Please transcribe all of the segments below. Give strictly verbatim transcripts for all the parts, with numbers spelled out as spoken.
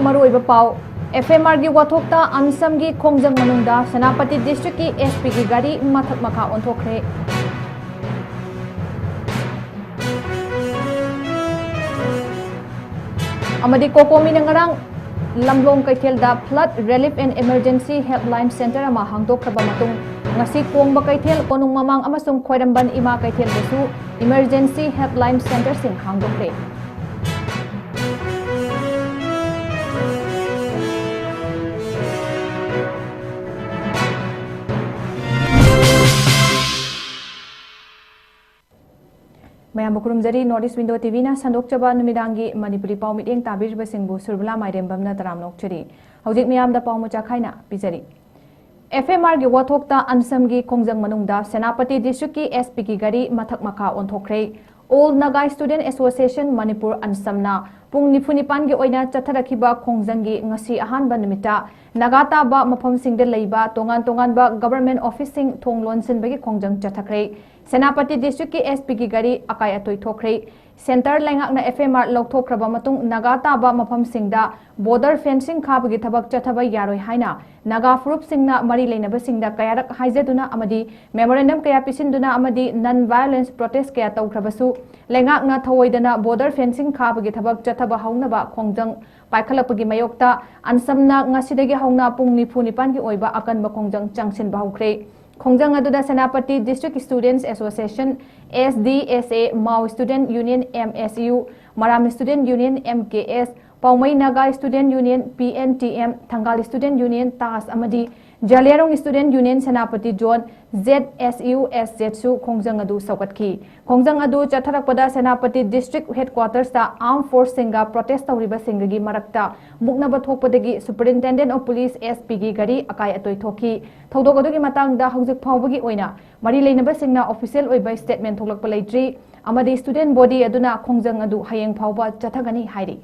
ꯃꯔꯨꯑꯣꯏꯕ ꯄꯥꯎ꯫ F M ꯑꯥꯔꯒꯤ ꯋꯥꯊꯣꯛꯇ ꯑꯟꯁꯝꯒꯤ ꯈꯣꯡꯖꯪ ꯃꯅꯨꯡꯗ ꯁꯦꯅꯥꯄꯇꯤ ꯗꯤꯁꯇ꯭ꯔꯤꯛꯀꯤ ꯑꯦꯁ ꯄꯤꯒꯤ ꯒꯥꯔꯤ ꯃꯊꯛ ꯃꯈꯥ ꯑꯣꯟꯊꯣꯛꯈ꯭ꯔꯦ꯫ ꯑꯃꯗꯤ ꯀꯣꯀꯣꯃꯤꯅ ꯉꯔꯥꯡ ꯂꯝꯂꯣꯡ ꯀꯩꯊꯦꯜꯗ Flood Relief and Emergency Helpline Center ꯑꯃ ꯍꯥꯡꯗꯣꯛꯈ꯭ꯔꯕ ꯃꯇꯨꯡ, ꯉꯁꯤ ꯀꯣꯡꯕ ꯀꯩꯊꯦꯜ, ꯀꯣꯅꯨꯡ ꯃꯃꯥꯡ ꯑꯃꯁꯨꯡ ꯈ꯭ꯋꯥꯏꯔꯝꯕꯟ ꯏꯃꯥ ꯀꯩꯊꯦꯜꯗꯁꯨ Emergency Helpline Centerꯁꯤꯡ ꯍꯥꯡꯗꯣꯛꯈ꯭ꯔꯦ꯫ ꯃꯌꯥꯝꯕꯨ ꯈꯨꯔꯨꯝꯖꯔꯤ꯫ North East Window ꯇꯤ ꯚꯤꯅ ꯁꯟꯗꯣꯛꯆꯕ ꯅꯨꯃꯤꯗꯥꯡꯒꯤ ꯃꯅꯤꯄꯨꯔꯤ ꯄꯥꯎ ꯃꯤꯠꯌꯦꯡ ꯇꯥꯕꯤꯔꯤꯕꯁꯤꯡꯕꯨ ꯁꯨꯔꯕꯂꯥ ꯃꯥꯏꯔꯦꯝꯕꯝꯅ ꯇꯔꯥꯝꯅ ꯑꯣꯛꯆꯔꯤ꯫ ꯍꯧꯖꯤꯛ ꯃꯤꯌꯥꯝꯗ ꯄꯥꯎ ꯃꯆꯥ ꯈꯥꯏꯅ ꯄꯤꯖꯔꯤ꯫ ꯑꯦꯐ ꯑꯦꯝ ꯑꯥꯔꯒꯤ ꯋꯥꯊꯣꯛꯇ ꯑꯟꯁꯝꯒꯤ ꯈꯣꯡꯖꯪ ꯃꯅꯨꯡꯗ ꯁꯦꯅꯥꯄꯇꯤ ꯗꯤꯁꯇ꯭ꯔꯤꯛꯀꯤ ꯑꯦꯁ ꯄꯤꯒꯤ ꯒꯥꯔꯤ ꯃꯊꯛ ꯃꯈꯥ ꯑꯣꯟꯊꯣꯛꯈ꯭ꯔꯦ꯫ All Naga Student Association Manipur, ꯑꯟꯁꯝꯅ ꯄꯨꯡ ꯅꯤꯐꯨ ꯅꯤꯄꯥꯟꯒꯤ ꯑꯣꯏꯅ ꯆꯠꯊꯔꯛꯈꯤꯕ ꯈꯣꯡꯖꯪꯒꯤ ꯉꯁꯤ ꯑꯍꯥꯟꯕ ꯅꯨꯃꯤꯠꯇ ꯅꯥꯒꯥ ꯇꯥꯕ ꯃꯐꯝꯁꯤꯡꯗ ꯂꯩꯕ ꯇꯣꯉꯥꯟ ꯇꯣꯉꯥꯟꯕ ꯒꯚꯔꯟꯃꯦꯟꯠ ꯑꯣꯐꯤꯁꯁꯤꯡ ꯊꯣꯡ ꯂꯣꯟꯁꯤꯟꯕꯒꯤ ꯈꯣꯡꯖꯪ ꯆꯠꯊꯈ꯭ꯔꯦ꯫ ꯁꯦꯅꯥꯄꯇꯤ ꯗꯤꯁꯇ꯭ꯔꯤꯛꯀꯤ ꯑꯦꯁ ꯄꯤꯒꯤ ꯒꯥꯔꯤ ꯑꯀꯥꯏ ꯑꯇꯣꯏ ꯊꯣꯛꯈ꯭ꯔꯦ꯫ ꯁꯦꯟꯇꯔ ꯂꯩꯉꯥꯛꯅ ꯑꯦꯐ ꯑꯦꯝ ꯑꯥꯔ ꯂꯧꯊꯣꯛꯈ꯭ꯔꯕ ꯃꯇꯨꯡ ꯅꯥꯒꯥ ꯇꯥꯕ ꯃꯐꯝꯁꯤꯡꯗ ꯕꯣꯔꯗꯔ ꯐꯦꯟꯁꯤꯡ ꯈꯥꯕꯒꯤ ꯊꯕꯛ ꯆꯠꯊꯕ ꯌꯥꯔꯣꯏ ꯍꯥꯏꯅ ꯅꯥꯒꯥ ꯐꯨꯔꯨꯞꯁꯤꯡꯅ ꯃꯔꯤ ꯂꯩꯅꯕꯁꯤꯡꯗ ꯀꯌꯥꯔꯛ ꯍꯥꯏꯖꯗꯨꯅ ꯑꯃꯗꯤ ꯃꯦꯃꯣꯔꯦꯟꯗꯝ ꯀꯌꯥ ꯄꯤꯁꯤꯟꯗꯨꯅ ꯑꯃꯗꯤ ꯅꯟ ꯚꯥꯏꯑꯣꯂꯦꯟꯁ ꯄ꯭ꯔꯣꯇꯦꯁ ꯀꯌꯥ ꯇꯧꯈ꯭ꯔꯕꯁꯨ ꯂꯩꯉꯥꯛꯅ ꯊꯧꯑꯣꯏꯗꯅ ꯕꯣꯔꯗꯔ ꯐꯦꯟꯁꯤꯡ ꯈꯥꯕꯒꯤ ꯊꯕꯛ ꯆꯠꯊꯕ ꯍꯧꯅꯕ ꯈꯣꯡꯖꯪ ꯄꯥꯏꯈꯠꯂꯛꯄꯒꯤ ꯃꯥꯌꯣꯛꯇ ꯑꯟꯁꯝꯅ ꯉꯁꯤꯗꯒꯤ ꯍꯧꯅ ꯄꯨꯡ ꯅꯤꯐꯨ ꯅꯤꯄꯥꯟꯒꯤ ꯑꯣꯏꯕ ꯑꯀꯟꯕ ꯈꯣꯡꯖꯪ ꯆꯪꯁꯤꯟꯕ ꯍꯧꯈ꯭ꯔꯦ꯫ ꯈꯣꯡꯖꯪ ꯑꯗꯨꯗ Senapati District Students Association, S D S A, Mao Student Union, M S U, Maram Student Union, M K S, ꯄꯥꯎꯃꯩ Naga Student Union, P N T M, Thangal Student Union, ꯇꯥꯁ, ꯑꯃꯗꯤ Zeliangrong Student Union Senapati Zone, Z S U S Z ꯁꯨ ꯈꯣꯡꯖꯪ ꯑꯗꯨ ꯁꯧꯒꯠꯈꯤ꯫ ꯈꯣꯡꯖꯪ ꯑꯗꯨ ꯆꯠꯊꯔꯛꯄꯗ Senapati District Headquarters ꯇ armed force ꯁꯤꯡꯒ protest ꯇꯧꯔꯤꯕꯁꯤꯡꯒꯤ ꯃꯔꯛꯇ ꯃꯨꯛꯅꯕ ꯊꯣꯛꯄꯗꯒꯤ Superintendent of Police, S P ꯒꯤ ꯒꯥꯔꯤ ꯑꯀꯥꯏ ꯑꯇꯣꯏ ꯊꯣꯛꯈꯤ꯫ ꯊꯧꯗꯣꯛ ꯑꯗꯨꯒꯤ ꯃꯇꯥꯡꯗ ꯍꯧꯖꯤꯛ ꯐꯥꯎꯕꯒꯤ ꯑꯣꯏꯅ ꯃꯔꯤ ꯂꯩꯅꯕꯁꯤꯡꯅ official ꯑꯣꯏꯕ statement ꯊꯣꯛꯂꯛꯄ ꯂꯩꯇ꯭ꯔꯤ, ꯑꯃꯗꯤ student body ꯑꯗꯨꯅ ꯈꯣꯡꯖꯪ ꯑꯗꯨ ꯍꯌꯦꯡ ꯐꯥꯎꯕ ꯆꯠꯊꯒꯅꯤ ꯍꯥꯏꯔꯤ꯫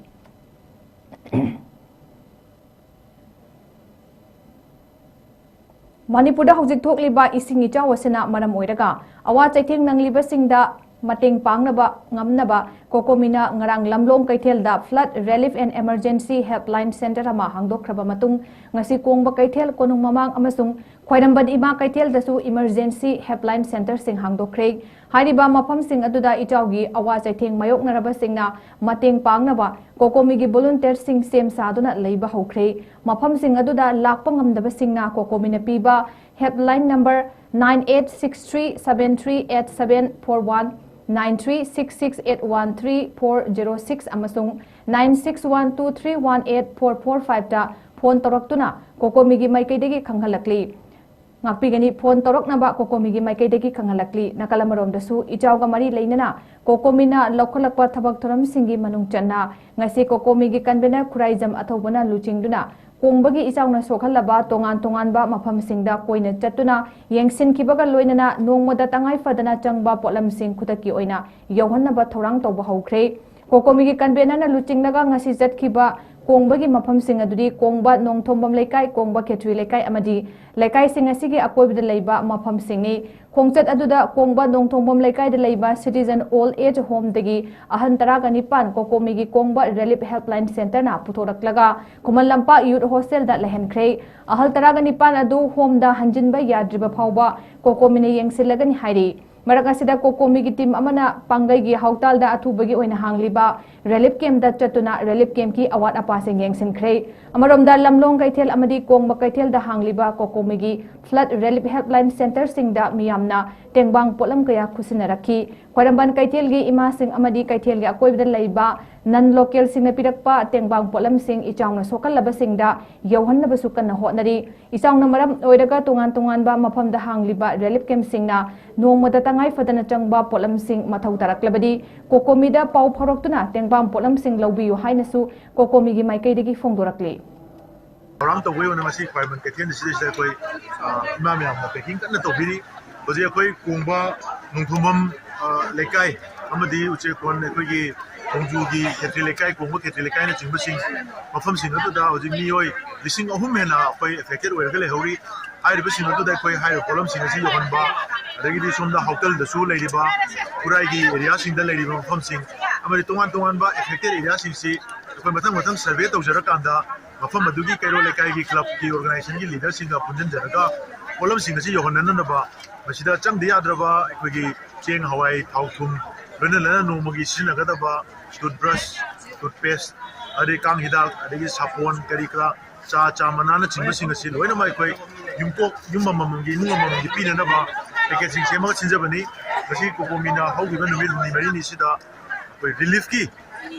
ꯃꯅꯤꯄꯨꯔꯗ ꯍꯧꯖꯤꯛ ꯊꯣꯛꯂꯤꯕ ꯏꯁꯤꯡ ꯏꯆꯥꯎ ꯑꯁꯤꯅ ꯃꯔꯝ ꯑꯣꯏꯔꯒ ꯑꯋꯥ ꯆꯩꯊꯦꯡ ꯅꯪꯂꯤꯕꯁꯤꯡꯗ ꯃꯇꯦꯡ ꯄꯥꯡꯅꯕ ꯉꯝꯅꯕ ꯀꯣꯀꯣꯃꯤꯅ ꯉꯔꯥꯡ ꯂꯝꯂꯣꯡ ꯀꯩꯊꯦꯜꯗ Flood Relief and Emergency Helpline Center ꯑꯃ ꯍꯥꯡꯗꯣꯛꯈ꯭ꯔꯕ ꯃꯇꯨꯡ, ꯉꯁꯤ ꯀꯣꯡꯕ ꯀꯩꯊꯦꯜ, ꯀꯣꯅꯨꯡ ꯃꯃꯥꯡ ꯑꯃꯁꯨꯡ ꯈ꯭ꯋꯥꯏꯔꯝꯕꯟ ꯏꯃꯥ ꯀꯩꯊꯦꯜꯗꯁꯨ Emergency Helpline Centerꯁꯤꯡ ꯍꯥꯡꯗꯣꯛꯈ꯭ꯔꯦ꯫ ꯍꯥꯏꯔꯤꯕ ꯃꯐꯝꯁꯤꯡ ꯑꯗꯨꯗ ꯏꯆꯥꯎꯒꯤ ꯑꯋꯥ ꯆꯩꯊꯦꯡ ꯃꯥꯌꯣꯛꯅꯔꯕꯁꯤꯡꯅ ꯃꯇꯦꯡ ꯄꯥꯡꯅꯕ ꯀꯣꯀꯣꯃꯤꯒꯤ volunteerꯁꯤꯡ ꯁꯦꯝ ꯁꯥꯗꯨꯅ ꯂꯩꯕ ꯍꯧꯈ꯭ꯔꯦ꯫ ꯃꯐꯝꯁꯤꯡ ꯑꯗꯨꯗ ꯂꯥꯛꯄ ꯉꯝꯗꯕꯁꯤꯡꯅ ꯀꯣꯀꯣꯃꯤꯅ ꯄꯤꯕ helpline number nine eight six three seven three eight seven four one, nine three six six eight one three four zero six ꯑꯃꯁꯨꯡ nine six one two three one eight four four fiveꯇ phone ꯇꯧꯔꯛꯇꯨꯅ ꯀꯣꯀꯣꯃꯤꯒꯤ ꯃꯥꯏꯀꯩꯗꯒꯤ ꯈꯪꯍꯜꯂꯛꯂꯤ꯫ ꯉꯥꯛꯄꯤꯒꯅꯤ꯫ Phone ꯇꯧꯔꯛꯅꯕ ꯀꯣꯀꯣꯃꯤꯒꯤ ꯃꯥꯏꯀꯩꯗꯒꯤ ꯈꯪꯍꯜꯂꯛꯂꯤ꯫ ꯅꯥꯀꯜ ꯑꯃꯔꯣꯝꯗꯁꯨ ꯏꯆꯥꯎꯒ ꯃꯔꯤ ꯂꯩꯅꯅ ꯀꯣꯀꯣꯃꯤꯅ ꯂꯧꯈꯠꯂꯛꯄ ꯊꯕꯛ ꯊꯧꯔꯝꯁꯤꯡꯒꯤ ꯃꯅꯨꯡ ꯆꯟꯅ ꯉꯁꯤ ꯀꯣꯀꯣꯃꯤꯒꯤ convener ꯈꯨꯔꯥꯏꯖꯝ ꯑꯊꯧꯕꯅ ꯂꯨꯆꯤꯡꯗꯨꯅ ꯀꯣꯡꯕꯒꯤ ꯏꯆꯥꯎꯅ ꯁꯣꯛꯍꯜꯂꯕ ꯇꯣꯉꯥꯟ ꯇꯣꯉꯥꯟꯕ ꯃꯐꯝꯁꯤꯡꯗ ꯀꯣꯏꯅ ꯆꯠꯇꯨꯅ ꯌꯦꯡꯁꯤꯟꯈꯤꯕꯒ ꯂꯣꯏꯅꯅ ꯅꯣꯡꯃꯗ ꯇꯉꯥꯏ ꯐꯗꯅ ꯆꯪꯕ ꯄꯣꯠꯂꯝꯁꯤꯡ ꯈꯨꯗꯛꯀꯤ ꯑꯣꯏꯅ ꯌꯧꯍꯟꯅꯕ ꯊꯧꯔꯥꯡ ꯇꯧꯕ ꯍꯧꯈ꯭ꯔꯦ꯫ ꯀꯣꯀꯣꯃꯤꯒꯤ convenerꯅ ꯂꯨꯆꯤꯡꯂꯒ ꯉꯁꯤ ꯆꯠꯈꯤꯕ ꯀꯣꯡꯕꯒꯤ ꯃꯐꯝꯁꯤꯡ ꯑꯗꯨꯗꯤ ꯀꯣꯡꯕ ꯅꯣꯡꯊꯣꯡꯕꯝ ꯂꯩꯀꯥꯏ, ꯀꯣꯡꯕ ꯈꯦꯇ꯭ꯔꯤ ꯂꯩꯀꯥꯏ ꯑꯃꯗꯤ ꯂꯩꯀꯥꯏꯁꯤꯡ ꯑꯁꯤꯒꯤ ꯑꯀꯣꯏꯕꯗ ꯂꯩꯕ ꯃꯐꯝꯁꯤꯡꯅꯤ꯫ ꯈꯣꯡꯆꯠ ꯑꯗꯨꯗ ꯀꯣꯡꯕ ꯅꯣꯡꯊꯣꯡꯕꯝ ꯂꯩꯀꯥꯏꯗ ꯂꯩꯕ Citizen Old Age Homeꯗꯒꯤ ꯑꯍꯟ ꯇꯔꯥꯒ ꯅꯤꯄꯥꯟ ꯀꯣꯀꯣꯃꯤꯒꯤ ꯀꯣꯡꯕ Relief Helpline Centerꯅ ꯄꯨꯊꯣꯔꯛꯂꯒ Khuman Lampak Youth Hostelꯗ ꯂꯩꯍꯟꯈ꯭ꯔꯦ꯫ ꯑꯍꯜ ꯇꯔꯥꯒ ꯅꯤꯄꯥꯟ ꯑꯗꯨ homeꯗ ꯍꯟꯖꯤꯟꯕ ꯌꯥꯗ꯭ꯔꯤꯕ ꯐꯥꯎꯕ ꯀꯣꯀꯣꯃꯤꯅ ꯌꯦꯡꯁꯤꯜꯂꯒꯅꯤ ꯍꯥꯏꯔꯤ꯫ ꯃꯔꯛ ꯑꯁꯤꯗ ꯀꯣꯀꯣꯃꯤꯒꯤ team ꯑꯃꯅ ꯄꯥꯡꯒꯩꯒꯤ ꯍꯥꯎꯇꯥꯜꯗ ꯑꯊꯨꯕꯒꯤ ꯑꯣꯏꯅ ꯍꯥꯡꯂꯤꯕ relief campꯗ ꯆꯠꯇꯨꯅ relief campꯀꯤ ꯑꯋꯥꯠ ꯑꯄꯥꯁꯤꯡ ꯌꯦꯡꯁꯤꯟꯈ꯭ꯔꯦ꯫ ꯑꯃꯔꯣꯝꯗ ꯂꯝꯂꯣꯡ ꯀꯩꯊꯦꯜ ꯑꯃꯗꯤ ꯀꯣꯡꯕ ꯀꯩꯊꯦꯜꯗ ꯍꯥꯡꯂꯤꯕ ꯀꯣꯀꯣꯃꯤꯒꯤ Flood Relief Helpline Centerꯁꯤꯡꯗ ꯃꯤꯌꯥꯝꯅ ꯇꯦꯡꯕꯥꯡ ꯄꯣꯠꯂꯝ ꯀꯌꯥ ꯈꯨꯠꯁꯤꯟꯅꯔꯛꯈꯤ꯫ ꯈ꯭ꯋꯥꯏꯔꯝꯕꯟ ꯀꯩꯊꯦꯜꯒꯤ ꯏꯃꯥꯁꯤꯡ ꯑꯃꯗꯤ ꯀꯩꯊꯦꯜꯒꯤ ꯑꯀꯣꯏꯕꯗ ꯂꯩꯕ non localꯁꯤꯡꯅ ꯄꯤꯔꯛꯄ ꯇꯦꯡꯕꯥꯡ ꯄꯣꯠꯂꯝꯁꯤꯡ ꯏꯆꯥꯎꯅ ꯁꯣꯛꯍꯜꯂꯕꯁꯤꯡꯗ ꯌꯧꯍꯟꯅꯕꯁꯨ ꯀꯟꯅ ꯍꯣꯠꯅꯔꯤ꯫ ꯏꯆꯥꯎꯅ ꯃꯔꯝ ꯑꯣꯏꯔꯒ ꯇꯣꯉꯥꯟ ꯇꯣꯉꯥꯟꯕ ꯃꯐꯝꯗ ꯍꯥꯡꯂꯤꯕ relief campꯁꯤꯡꯅ ꯅꯣꯡꯃꯗ ꯇꯉꯥꯏ ꯐꯗꯅ ꯆꯪꯕ ꯄꯣꯠꯂꯝꯁꯤꯡ ꯃꯊꯧ ꯇꯥꯔꯛꯂꯕꯗꯤ ꯀꯣꯀꯣꯃꯤꯗ ꯄꯥꯎ ꯐꯥꯎꯔꯛꯇꯨꯅ ꯇꯦꯡꯕꯥꯡ ꯄꯣꯠꯂꯝꯁꯤꯡ ꯂꯧꯕꯤꯌꯨ ꯍꯥꯏꯅꯁꯨ ꯀꯣꯀꯣꯃꯤꯒꯤ ꯃꯥꯏꯀꯩꯗꯒꯤ ꯐꯣꯡꯗꯣꯔꯛꯂꯤ꯫ ꯊꯧꯔꯥꯡ ꯇꯧꯕꯒꯤ ꯑꯣꯏꯅ ꯉꯁꯤ ꯈ꯭ꯋꯥꯏꯔꯝꯕꯟ ꯀꯩꯊꯦꯜ ꯑꯁꯤꯗꯩꯁꯤꯗ ꯑꯩꯈꯣꯏ, ꯑ, ꯏꯃꯥ ꯃꯌꯥꯝꯅ packing ꯀꯟꯅ ꯇꯧꯕꯤꯔꯤ꯫ ꯍꯧꯖꯤꯛ ꯑꯩꯈꯣꯏ ꯀꯣꯡꯕ ꯅꯣꯡꯊꯣꯝꯕꯝ, ꯑ, ꯂꯩꯀꯥꯏ ꯑꯃꯗꯤ ꯎꯆꯦꯛꯀꯣꯟ ꯑꯩꯈꯣꯏꯒꯤ ꯈꯣꯡꯖꯨꯒꯤ ꯈꯦꯇ꯭ꯔꯤ ꯂꯩꯀꯥꯏ, ꯀꯣꯡꯕ ꯈꯦꯇ꯭ꯔꯤ ꯂꯩꯀꯥꯏꯅꯆꯤꯡꯕꯁꯤꯡ ꯃꯐꯝꯁꯤꯡ ꯑꯗꯨꯗ ꯍꯧꯖꯤꯛ ꯃꯤꯑꯣꯏ ꯂꯤꯁꯤꯡ ꯑꯍꯨꯝ ꯍꯦꯟꯅ ꯑꯩꯈꯣꯏ affected ꯑꯣꯏꯔꯒ ꯂꯩꯍꯧꯔꯤ꯫ ꯍꯥꯏꯔꯤꯕꯁꯤꯡ ꯑꯗꯨꯗ ꯑꯩꯈꯣꯏ ꯍꯥꯏꯔꯤꯕ ꯄꯣꯠꯂꯝꯁꯤꯡ ꯑꯁꯤ ꯌꯧꯍꯟꯕ, ꯑꯗꯒꯤꯗꯤ ꯁꯣꯝꯗ ꯍꯣꯇꯦꯜꯗꯁꯨ ꯂꯩꯔꯤꯕ, ꯈꯨꯔꯥꯏꯒꯤ ꯑꯦꯔꯤꯌꯥꯁꯤꯡꯗ ꯂꯩꯔꯤꯕ ꯃꯐꯝꯁꯤꯡ ꯑꯃꯗꯤ ꯇꯣꯉꯥꯟ ꯇꯣꯉꯥꯟꯕ ꯑꯦꯐꯦꯛꯇꯦꯠ ꯑꯦꯔꯤꯌꯥꯁꯤꯡꯁꯤ ꯑꯩꯈꯣꯏ ꯃꯊꯪ ꯃꯊꯪ ꯁꯔꯚꯦ ꯇꯧꯖꯔꯀꯥꯟꯗ ꯃꯐꯝ ꯑꯗꯨꯒꯤ ꯀꯩꯔꯣꯜ ꯂꯩꯀꯥꯏꯒꯤ ꯀ꯭ꯂꯕꯀꯤ ꯑꯣꯔꯒꯅꯥꯏꯖꯦꯁꯟꯒꯤ ꯂꯤꯗꯔꯁꯤꯡꯒ ꯄꯨꯟꯁꯤꯟꯖꯔꯒ ꯄꯣꯠꯂꯝꯁꯤꯡ ꯑꯁꯤ ꯌꯧꯍꯟꯅꯅꯕ ꯃꯁꯤꯗ ꯆꯪꯗ ꯌꯥꯗ꯭ꯔꯕ ꯑꯩꯈꯣꯏꯒꯤ ꯆꯦꯡ, ꯍꯋꯥꯏ, ꯊꯥꯎ, ꯊꯨꯝ, ꯂꯣꯏꯅ ꯂꯣꯏꯅꯅ ꯅꯣꯡꯃꯒꯤ ꯁꯤꯖꯤꯟꯅꯒꯗꯕ ꯇꯨꯠꯕ꯭ꯔꯁ, ꯇꯨꯠꯄꯦꯁ, ꯑꯗꯩ ꯀꯥꯡ ꯍꯤꯗꯥꯛ, ꯑꯗꯒꯤ ꯁꯥꯄꯣꯟ, ꯀꯔꯤ ꯀꯔꯥ, ꯆꯥ, ꯆꯥ ꯃꯅꯥꯅꯆꯤꯡꯕꯁꯤꯡ ꯑꯁꯤ ꯂꯣꯏꯅꯃꯛ ꯑꯩꯈꯣꯏ ꯌꯨꯝꯀꯣꯛ, ꯌꯨꯝ ꯑꯃꯃꯝꯒꯤ, ꯏꯃꯨꯡ ꯑꯃꯃꯝꯒꯤ ꯄꯤꯅꯅꯕ ꯄꯦꯀꯦꯠꯁꯤꯡ ꯁꯦꯝꯃꯒ ꯁꯤꯟꯖꯕꯅꯤ꯫ ꯃꯁꯤ ꯀꯣꯀꯣꯃꯤꯅ ꯍꯧꯈꯤꯕ ꯅꯨꯃꯤꯠ ꯍꯨꯝꯅꯤ ꯃꯔꯤꯅꯤꯁꯤꯗ ꯑꯩꯈꯣꯏ ꯔꯤꯂꯤꯐꯀꯤ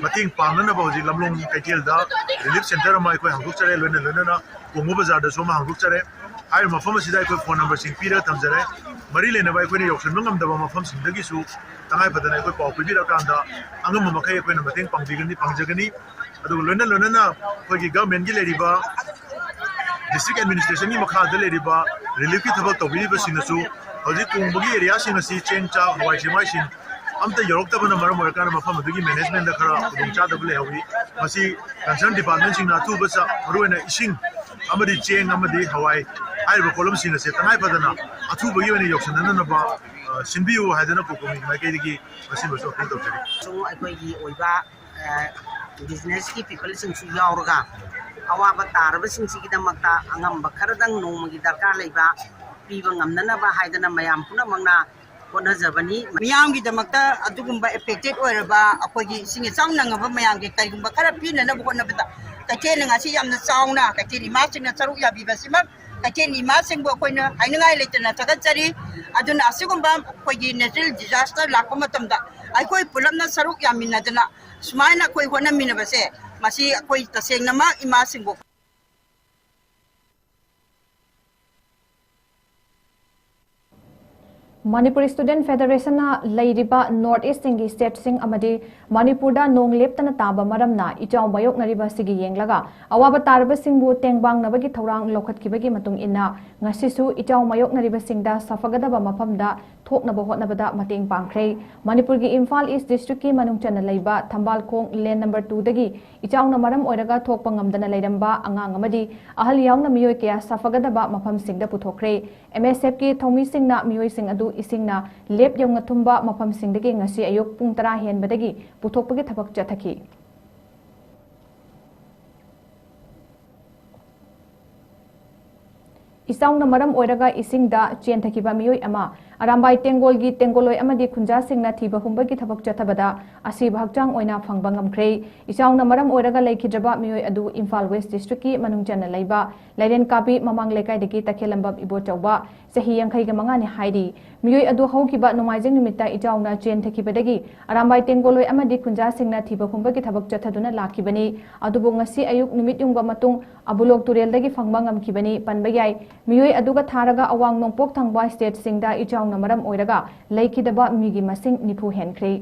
ꯃꯇꯦꯡ ꯄꯥꯡꯅꯅꯕ ꯍꯧꯖꯤꯛ ꯂꯝꯂꯣꯡ ꯀꯩꯊꯦꯜꯗ ꯔꯤꯂꯤꯐ ꯁꯦꯟꯇꯔ ꯑꯃ ꯑꯩꯈꯣꯏ ꯍꯥꯡꯗꯣꯛꯆꯔꯦ, ꯂꯣꯏꯅ ꯂꯣꯏꯅꯅ ꯀꯣꯡꯕ ꯕꯖꯥꯔꯗꯁꯨ ꯑꯃ ꯍꯥꯡꯗꯣꯛꯆꯔꯦ꯫ ꯍꯥꯏꯔꯤꯕ ꯃꯐꯝ ꯑꯁꯤꯗ ꯑꯩꯈꯣꯏ ꯐꯣꯟ ꯅꯝꯕꯔꯁꯤꯡ ꯄꯤꯔꯒ ꯊꯝꯖꯔꯦ꯫ ꯃꯔꯤ ꯂꯩꯅꯕ ꯑꯩꯈꯣꯏꯅ ꯌꯧꯁꯤꯟꯕ ꯉꯝꯗꯕ ꯃꯐꯝꯁꯤꯡꯗꯒꯤꯁꯨ ꯇꯉꯥꯏ ꯐꯗꯅ ꯑꯩꯈꯣꯏ ꯄꯥꯎ ꯄꯤꯕꯤꯔꯛꯑꯀꯥꯟꯗ ꯑꯉꯝꯕ ꯃꯈꯩ ꯑꯩꯈꯣꯏꯅ ꯃꯇꯦꯡ ꯄꯥꯡꯕꯤꯒꯅꯤ, ꯄꯥꯡꯖꯒꯅꯤ꯫ ꯑꯗꯨꯒ ꯂꯣꯏꯅ ꯂꯣꯏꯅꯅ ꯑꯩꯈꯣꯏꯒꯤ ꯒꯚꯔꯟꯃꯦꯟꯠꯀꯤ ꯂꯩꯔꯤꯕ, ꯗꯤꯁꯇ꯭ꯔꯤꯛ ꯑꯦꯗꯃꯤꯅꯤꯁꯇ꯭ꯔꯦꯁꯟꯒꯤ ꯃꯈꯥꯗ ꯂꯩꯔꯤꯕ ꯔꯤꯂꯤꯐꯀꯤ ꯊꯕꯛ ꯇꯧꯕꯤꯔꯤꯕꯁꯤꯡꯅꯁꯨ ꯍꯧꯖꯤꯛ ꯀꯣꯡꯕꯒꯤ ꯑꯦꯔꯤꯌꯥꯁꯤꯡ ꯑꯁꯤ ꯆꯦꯡ, ꯆꯥꯛ, ꯍꯋꯥꯏ ꯆꯦꯡꯋꯥꯏꯁꯤꯡ ꯑꯝꯇ ꯌꯧꯔꯛꯇꯕꯅ ꯃꯔꯝ ꯑꯣꯏꯔꯀꯥꯟꯗ ꯃꯐꯝ ꯑꯗꯨꯒꯤ ꯃꯦꯅꯦꯖꯃꯦꯟꯠꯇ ꯈꯔ ꯈꯨꯗꯣꯡꯆꯥꯗꯕ ꯂꯩꯍꯧꯏ꯫ ꯃꯁꯤ ꯀꯟꯁꯔꯟ ꯗꯤꯄꯥꯔꯠꯃꯦꯟꯠꯁꯤꯡꯅ ꯑꯊꯨꯕ ꯆ-, ꯃꯔꯨꯑꯣꯏꯅ ꯏꯁꯤꯡ ꯑꯃꯗꯤ ꯆꯦꯡ ꯑꯃꯗꯤ ꯍꯋꯥꯏ ꯍꯥꯏꯔꯤꯕ ꯄꯣꯠꯂꯝꯁꯤꯡ ꯑꯁꯤ ꯇꯉꯥꯏ ꯐꯗꯅ ꯑꯊꯨꯕꯒꯤ ꯑꯣꯏꯅ ꯌꯧꯁꯤꯟꯅꯅꯕ, ꯑ, ꯁꯤꯟꯕꯤꯌꯨ ꯍꯥꯏꯗꯅ ꯀꯣꯀꯣꯃꯤ ꯃꯥꯏꯀꯩꯗꯒꯤ ꯃꯁꯤꯃꯁꯨ ꯑꯄꯤꯜ ꯇꯧꯖꯔꯤ꯫ ꯑꯃꯁꯨꯡ ꯑꯩꯈꯣꯏꯒꯤ ꯑꯣꯏꯕ, ꯑ, ꯕꯤꯖꯤꯅꯦꯁꯀꯤ ꯄꯤꯄꯜꯁꯤꯡꯁꯨ ꯌꯥꯎꯔꯒ ꯑꯋꯥꯕ ꯇꯥꯔꯕꯁꯤꯡꯁꯤꯒꯤꯗꯃꯛꯇ ꯑꯉꯝꯕ ꯈꯔꯗꯪ ꯅꯣꯡꯃꯒꯤ ꯗꯔꯀꯥꯔ ꯂꯩꯕ ꯄꯤꯕ ꯉꯝꯅꯅꯕ ꯍꯥꯏꯗꯅ ꯃꯌꯥꯝ ꯄꯨꯝꯅꯃꯛꯅ ꯍꯣꯠꯅꯖꯕꯅꯤ꯫ ꯃꯤꯌꯥꯝꯒꯤꯗꯃꯛꯇ ꯑꯗꯨꯒꯨꯝꯕ ꯑꯦꯐꯦꯛꯇꯦꯠ ꯑꯣꯏꯔꯕ ꯑꯩꯈꯣꯏꯒꯤ ꯏꯁꯤꯡ ꯏꯆꯥꯎ ꯅꯪꯉꯕ ꯃꯌꯥꯝꯒꯤ ꯀꯔꯤꯒꯨꯝꯕ ꯈꯔ ꯄꯤꯅꯅꯕ ꯍꯣꯠꯅꯕꯗ ꯀꯩꯊꯦꯜꯅ ꯉꯁꯤ ꯌꯥꯝꯅ ꯆꯥꯎꯅ ꯀꯩꯊꯦꯜ ꯏꯃꯥꯁꯤꯡꯅ ꯁꯔꯨꯛ ꯌꯥꯕꯤꯕꯁꯤꯃꯛ ꯀꯩꯊꯦꯜ ꯏꯃꯥꯁꯤꯡꯕꯨ ꯑꯩꯈꯣꯏꯅ ꯍꯥꯏꯅꯤꯡꯉꯥꯏ ꯂꯩꯇꯅ ꯊꯥꯒꯠꯆꯔꯤ꯫ ꯑꯗꯨꯅ ꯑꯁꯤꯒꯨꯝꯕ ꯑꯩꯈꯣꯏꯒꯤ natural disaster ꯂꯥꯛꯄ ꯃꯇꯝꯗ ꯑꯩꯈꯣꯏ ꯄꯨꯂꯞꯅ ꯁꯔꯨꯛ ꯌꯥꯃꯤꯟꯅꯗꯅ ꯁꯨꯃꯥꯏꯅ ꯑꯩꯈꯣꯏ ꯍꯣꯠꯅꯃꯤꯟꯅꯕꯁꯦ, ꯃꯁꯤ ꯑꯩꯈꯣꯏ ꯇꯁꯦꯡꯅꯃꯛ ꯏꯃꯥꯁꯤꯡꯕꯨ ꯃꯅꯤꯄꯨꯔ ꯁ꯭ꯇꯨꯗꯦꯟꯠ ꯐꯦꯗꯔꯦꯁꯟꯅ ꯂꯩꯔꯤꯕ ꯅꯣꯔꯠ ꯏꯁ꯭ꯠꯁꯤꯡꯒꯤ ꯁ꯭ꯇꯦꯠꯁꯤꯡ ꯑꯃꯗꯤ ꯃꯅꯤꯄꯨꯔꯗ ꯅꯣꯡ ꯂꯦꯞꯇꯅ ꯇꯥꯕ ꯃꯔꯝꯅ ꯏꯆꯥꯎ ꯃꯥꯌꯣꯛꯅꯔꯤꯕ ꯑꯁꯤꯒꯤ ꯌꯦꯡꯂꯒ ꯑꯋꯥꯕ ꯇꯥꯔꯕꯁꯤꯡꯕꯨ ꯇꯦꯡꯕꯥꯡꯅꯕꯒꯤ ꯊꯧꯔꯥꯡ ꯂꯧꯈꯠꯈꯤꯕꯒꯤ ꯃꯇꯨꯡ ꯏꯟꯅ ꯉꯁꯤꯁꯨ ꯏꯆꯥꯎ ꯃꯥꯌꯣꯛꯅꯔꯤꯕꯁꯤꯡꯗ ꯁꯥꯐꯒꯗꯕ ꯃꯐꯝꯗ ꯊꯣꯛꯅꯕ ꯍꯣꯠꯅꯕꯗ ꯃꯇꯦꯡ ꯄꯥꯡꯈ꯭ꯔꯦ꯫ ꯃꯅꯤꯄꯨꯔꯒꯤ ꯏꯝꯐꯥꯜ ꯏꯁ꯭ꯠ ꯗꯤꯁꯇ꯭ꯔꯤꯛꯀꯤ ꯃꯅꯨꯡ ꯆꯟꯅ ꯂꯩꯕ ꯊꯝꯕꯥꯜꯈꯣꯡ ꯂꯦꯟ ꯅꯝꯕꯔ ꯇꯨꯗꯒꯤ ꯏꯆꯥꯎꯅ ꯃꯔꯝ ꯑꯣꯏꯔꯒ ꯊꯣꯛꯄ ꯉꯝꯗꯅ ꯂꯩꯔꯝꯕ ꯑꯉꯥꯡ ꯑꯃꯗꯤ ꯑꯍꯜ ꯌꯥꯎꯅ ꯃꯤꯑꯣꯏ ꯀꯌꯥ ꯁꯥꯐꯒꯗꯕ ꯃꯐꯝꯁꯤꯡꯗ ꯄꯨꯊꯣꯛꯈ꯭ꯔꯦ꯫ ꯑꯦꯝ ꯑꯦꯁ ꯑꯦꯐꯀꯤ ꯊꯧꯃꯤꯁꯤꯡꯅ ꯃꯤꯑꯣꯏꯁꯤꯡ ꯑꯗꯨ ꯏꯁꯤꯡꯅ ꯂꯦꯞ ꯌꯧꯅ ꯊꯨꯝꯕ ꯃꯐꯝꯁꯤꯡꯗꯒꯤ ꯉꯁꯤ ꯑꯌꯨꯛ ꯄꯨꯡ ꯇꯔꯥ ꯍꯦꯟꯕꯗꯒꯤ ꯄꯨꯊꯣꯛꯄꯒꯤ ꯊꯕꯛ ꯆꯠꯊꯈꯤ꯫ ꯏꯆꯥꯎꯅ ꯃꯔꯝ ꯑꯣꯏꯔꯒ ꯏꯁꯤꯡꯗ ꯆꯦꯟꯊꯈꯤꯕ ꯃꯤꯑꯣꯏ ꯑꯃ ꯑꯔꯥꯝꯕꯥꯏ ꯇꯦꯡꯒꯣꯜꯒꯤ ꯇꯦꯡꯒꯣꯜꯂꯣꯏ ꯑꯃꯗꯤ ꯈꯨꯟꯖꯥꯁꯤꯡꯅ ꯊꯤꯕ ꯍꯨꯝꯕꯒꯤ ꯊꯕꯛ ꯆꯠꯊꯕꯗ ꯑꯁꯤꯕ ꯍꯛꯆꯥꯡ ꯑꯣꯏꯅ ꯐꯪꯕ ꯉꯝꯈ꯭ꯔꯦ꯫ ꯏꯆꯥꯎꯅ ꯃꯔꯝ ꯑꯣꯏꯔꯒ ꯂꯩꯈꯤꯗ꯭ꯔꯕ ꯃꯤꯑꯣꯏ ꯑꯗꯨ ꯏꯝꯐꯥꯜ ꯋꯦꯁ꯭ꯠ ꯗꯤꯁꯇ꯭ꯔꯤꯛꯀꯤ ꯃꯅꯨꯡ ꯆꯟꯅ ꯂꯩꯕ ꯂꯩꯔꯦꯟ ꯀꯥꯞꯄꯤ ꯃꯃꯥꯡ ꯂꯩꯀꯥꯏꯗꯒꯤ ꯇꯈꯦꯜꯂꯝꯕꯝ ꯏꯕꯣꯆꯧꯕ, ꯆꯍꯤ ꯌꯥꯡꯈꯩꯒ ꯃꯉꯥꯅꯤ ꯍꯥꯏꯔꯤ꯫ ꯃꯤꯑꯣꯏ ꯑꯗꯨ ꯍꯧꯈꯤꯕ ꯅꯣꯡꯃꯥꯏꯖꯤꯡ ꯅꯨꯃꯤꯠꯇ ꯏꯆꯥꯎꯅ ꯆꯦꯟꯊꯈꯤꯕꯗꯒꯤ ꯑꯔꯥꯝꯕꯥꯏ ꯇꯦꯡꯒꯣꯜꯂꯣꯏ ꯑꯃꯗꯤ ꯈꯨꯟꯖꯥꯁꯤꯡꯅ ꯊꯤꯕ ꯍꯨꯝꯕꯒꯤ ꯊꯕꯛ ꯆꯠꯊꯗꯨꯅ ꯂꯥꯛꯈꯤꯕꯅꯤ꯫ ꯑꯗꯨꯕꯨ ꯉꯁꯤ ꯑꯌꯨꯛ ꯅꯨꯃꯤꯠ ꯌꯨꯡꯕ ꯃꯇꯨꯡ ꯑꯕꯨꯂꯣꯛ ꯇꯨꯔꯦꯜꯗꯒꯤ ꯐꯪꯕ ꯉꯝꯈꯤꯕꯅꯤ ꯄꯟꯕ ꯌꯥꯏ꯫ ꯃꯤꯑꯣꯏ ꯑꯗꯨꯒ ꯊꯥꯔꯒ ꯑꯋꯥꯡ ꯅꯣꯡꯄꯣꯛ ꯊꯪꯕ ꯁ꯭ꯇꯦꯠꯁꯤꯡꯗ ꯏꯆꯥꯎꯅ ꯃꯔꯝ ꯑꯣꯏꯔꯒ ꯂꯩꯈꯤꯗꯕ ꯃꯤꯒꯤ ꯃꯁꯤꯡ ꯅꯤꯐꯨ ꯍꯦꯟꯈ꯭ꯔꯦ꯫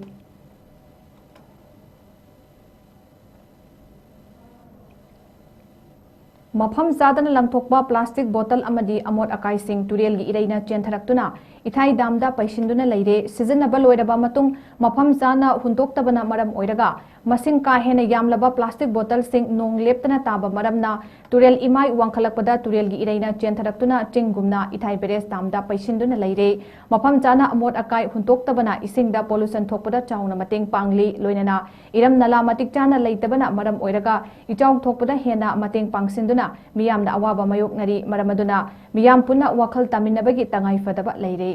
ꯃꯐꯝ ꯆꯥꯗꯅ ꯂꯪꯊꯣꯛꯄ ꯄ꯭ꯂꯥꯁꯇꯤꯛ ꯕꯣꯇꯜ ꯑꯃꯗꯤ ꯑꯃꯣꯠ ꯑꯀꯥꯏꯁꯤꯡ ꯇꯨꯔꯦꯜꯒꯤ ꯏꯔꯩꯅ ꯆꯦꯟꯊꯔꯛꯇꯨꯅ ꯏꯊꯥꯏ ꯗꯥꯝꯗ ꯄꯩꯁꯤꯟꯗꯨꯅ ꯂꯩꯔꯦ꯫ ꯁꯤꯖꯤꯟꯅꯕ ꯂꯣꯏꯔꯕ ꯃꯇꯨꯡ ꯃꯐꯝ ꯆꯥꯅ ꯍꯨꯟꯗꯣꯛꯇꯕꯅ ꯃꯔꯝ ꯑꯣꯏꯔꯒ ꯃꯁꯤꯡ ꯀꯥ ꯍꯦꯟꯅ ꯌꯥꯝꯂꯕ ꯄ꯭ꯂꯥꯁꯇꯤꯛ ꯕꯣꯇꯜꯁꯤꯡ ꯅꯣꯡ ꯂꯦꯞꯇꯅ ꯇꯥꯕ ꯃꯔꯝꯅ ꯇꯨꯔꯦꯜ ꯏꯃꯥꯏ ꯋꯥꯡꯈꯠꯂꯛꯄꯗ ꯇꯨꯔꯦꯜꯒꯤ ꯏꯔꯩꯅ ꯆꯦꯟꯊꯔꯛꯇꯨꯅ ꯆꯤꯡꯒꯨꯝꯅ ꯏꯊꯥꯏ ꯕꯦꯔꯦꯖ ꯗꯥꯝꯗ ꯄꯩꯁꯤꯟꯗꯨꯅ ꯂꯩꯔꯦ꯫ ꯃꯐꯝ ꯆꯥꯅ ꯑꯃꯣꯠ ꯑꯀꯥꯏ ꯍꯨꯟꯗꯣꯛꯇꯕꯅ ꯏꯁꯤꯡꯗ ꯄꯣꯂꯨꯁꯟ ꯊꯣꯛꯄꯗ ꯆꯥꯎꯅ ꯃꯇꯦꯡ ꯄꯥꯡꯂꯤ꯫ ꯂꯣꯏꯅꯅ ꯏꯔꯝ ꯅꯂꯥ ꯃꯇꯤꯛ ꯆꯥꯅ ꯂꯩꯇꯕꯅ ꯃꯔꯝ ꯑꯣꯏꯔꯒ ꯏꯆꯥꯎ ꯊꯣꯛꯄꯗ ꯍꯦꯟꯅ ꯃꯇꯦꯡ ꯄꯥꯡꯁꯤꯟꯗꯨꯅ ꯃꯤꯌꯥꯝꯅ ꯑꯋꯥꯕ ꯃꯥꯌꯣꯛꯅꯔꯤ꯫ ꯃꯔꯝ ꯑꯗꯨꯅ ꯃꯤꯌꯥꯝ ꯄꯨꯟꯅ ꯋꯥꯈꯜ ꯇꯥꯃꯤꯟꯅꯕꯒꯤ ꯇꯉꯥꯏ ꯐꯗꯕ ꯂꯩꯔꯦ꯫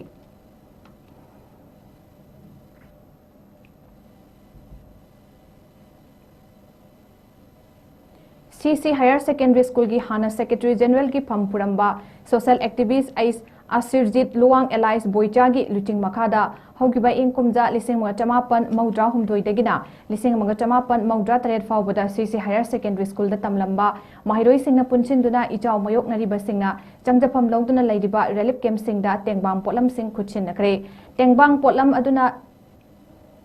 ꯁꯤ ꯁꯤ ꯍꯥꯌꯔ ꯁꯦꯀꯦꯟꯗꯔꯤ ꯁ꯭ꯀꯨꯜꯒꯤ ꯍꯥꯟꯅ ꯁꯦꯀ꯭ꯔꯦꯇꯔꯤ ꯖꯦꯅꯔꯦꯜꯒꯤ ꯐꯝ ꯄꯨꯔꯝꯕ ꯁꯣꯁꯤꯌꯦꯜ ꯑꯦꯛꯇꯤꯚꯤꯁ꯭ꯠ ꯑꯩꯆ ꯑꯁꯤꯔꯖꯤꯠ ꯂꯨꯋꯥꯡ ꯑꯦꯂꯥꯏꯁ ꯕꯣꯏꯆꯥꯒꯤ ꯂꯨꯆꯤꯡ ꯃꯈꯥꯗ ꯍꯧꯈꯤꯕ ꯏꯪ ꯀꯨꯝꯖꯥ ꯂꯤꯁꯤꯡ ꯑꯃꯒ ꯆꯃꯥꯄꯟ ꯃꯧꯗ꯭ꯔꯥ ꯍꯨꯝꯗꯣꯏꯗꯒꯤꯅ ꯂꯤꯁꯤꯡ ꯑꯃꯒ ꯆꯃꯥꯄꯟ ꯃꯧꯗ꯭ꯔꯥ ꯇꯔꯦꯠ ꯐꯥꯎꯕꯗ ꯁꯤ ꯁꯤ Higher Secondary Schoolꯗ ꯇꯝꯂꯝꯕ ꯃꯍꯩꯔꯣꯏꯁꯤꯡꯅ ꯄꯨꯟꯁꯤꯟꯗꯨꯅ ꯏꯆꯥꯎ ꯃꯥꯌꯣꯛꯅꯔꯤꯕꯁꯤꯡꯅ ꯆꯪꯖꯐꯝ ꯂꯧꯗꯨꯅ ꯂꯩꯔꯤꯕ relief campꯁꯤꯡꯗ ꯇꯦꯡꯕꯥꯡ ꯄꯣꯠꯂꯝꯁꯤꯡ ꯈꯨꯠꯁꯤꯟꯅꯈ꯭ꯔꯦ꯫ ꯇꯦꯡꯕꯥꯡ ꯄꯣꯠꯂꯝ ꯑꯗꯨꯅ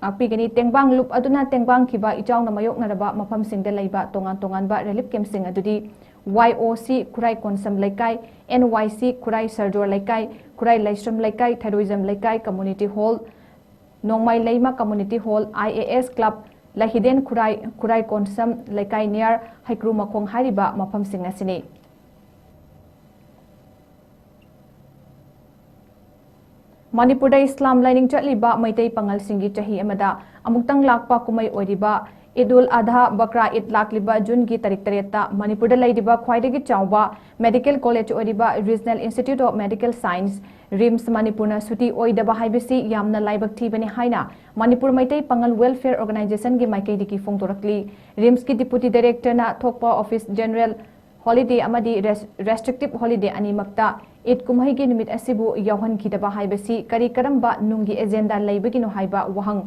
ꯉꯥꯛꯄꯤꯒꯅꯤ꯫ ꯇꯦꯡꯕꯥꯡ ꯂꯨꯞ ꯑꯗꯨꯅ ꯇꯦꯡꯕꯥꯡꯈꯤꯕ ꯏꯆꯥꯎꯅ ꯃꯥꯌꯣꯛꯅꯔꯕ ꯃꯐꯝꯁꯤꯡꯗ ꯂꯩꯕ ꯇꯣꯉꯥꯟ ꯇꯣꯉꯥꯟꯕ relief campꯁꯤꯡ ꯑꯗꯨꯗꯤ Y O C ꯈꯨꯔꯥꯏ ꯀꯣꯟꯁꯝ ꯂꯩꯀꯥꯏ, N Y C ꯈꯨꯔꯥꯏ ꯁꯔꯖꯣꯔ ꯂꯩꯀꯥꯏ, ꯈꯨꯔꯥꯏ ꯂꯩꯁ꯭ꯔꯝ ꯂꯩꯀꯥꯏ, ꯊꯩꯔꯣꯏꯖꯝ ꯂꯩꯀꯥꯏ Community Hall, ꯅꯣꯡꯃꯥꯏ ꯂꯩꯃ Community Hall, I A S Club, ꯂꯩꯍꯤꯗꯦꯟ ꯈꯨꯔꯥꯏ, ꯈꯨꯔꯥꯏ ꯀꯣꯟꯁꯝ ꯂꯩꯀꯥꯏ near ꯍꯩꯀ꯭ꯔꯨ ꯃꯈꯣꯡ ꯍꯥꯏꯔꯤꯕ ꯃꯐꯝꯁꯤꯡ ꯑꯁꯤꯅꯤ꯫ ꯃꯅꯤꯄꯨꯔꯗ ꯏꯁꯂꯥꯝ ꯂꯥꯏꯅꯤꯡ ꯆꯠꯂꯤꯕ ꯃꯩꯇꯩ ꯄꯥꯉꯜꯁꯤꯡꯒꯤ ꯆꯍꯤ ꯑꯃꯗ ꯑꯃꯨꯛꯇꯪ ꯂꯥꯛꯄ ꯀꯨꯝꯍꯩ ꯑꯣꯏꯔꯤꯕ ꯏꯗ ꯎꯜ ꯑꯙꯥ ꯕꯀ꯭ꯔꯥ ꯏꯗ ꯂꯥꯛꯂꯤꯕ ꯖꯨꯟꯒꯤ ꯇꯥꯔꯤꯛ ꯇꯔꯦꯠꯇ ꯃꯅꯤꯄꯨꯔꯗ ꯂꯩꯔꯤꯕ ꯈ꯭ꯋꯥꯏꯗꯒꯤ ꯆꯥꯎꯕ medical college ꯑꯣꯏꯔꯤꯕ Regional Institute of Medical Science, RIMS ꯃꯅꯤꯄꯨꯔꯅ ꯁꯨꯇꯤ ꯑꯣꯏꯗꯕ ꯍꯥꯏꯕꯁꯤ ꯌꯥꯝꯅ ꯂꯥꯏꯕꯛ ꯊꯤꯕꯅꯤ ꯍꯥꯏꯅ ꯃꯅꯤꯄꯨꯔ ꯃꯩꯇꯩ ꯄꯥꯉꯜ Welfare Organizationꯒꯤ ꯃꯥꯏꯀꯩꯗꯒꯤ ꯐꯣꯡꯗꯣꯔꯛꯂꯤ꯫ RIMSꯀꯤ Deputy Directorꯅ ꯊꯣꯛꯄ Office General Holiday ꯑꯃꯗꯤ res-, Restrictive Holiday ꯑꯅꯤꯃꯛꯇ ꯏꯗ ꯀꯨꯝꯍꯩꯒꯤ ꯅꯨꯃꯤꯠ ꯑꯁꯤꯕꯨ ꯌꯥꯎꯍꯟꯈꯤꯗꯕ ꯍꯥꯏꯕꯁꯤ ꯀꯔꯤ ꯀꯔꯝꯕ ꯅꯨꯡꯒꯤ agenda ꯂꯩꯕꯒꯤꯅꯣ ꯍꯥꯏꯕ ꯋꯥꯍꯪ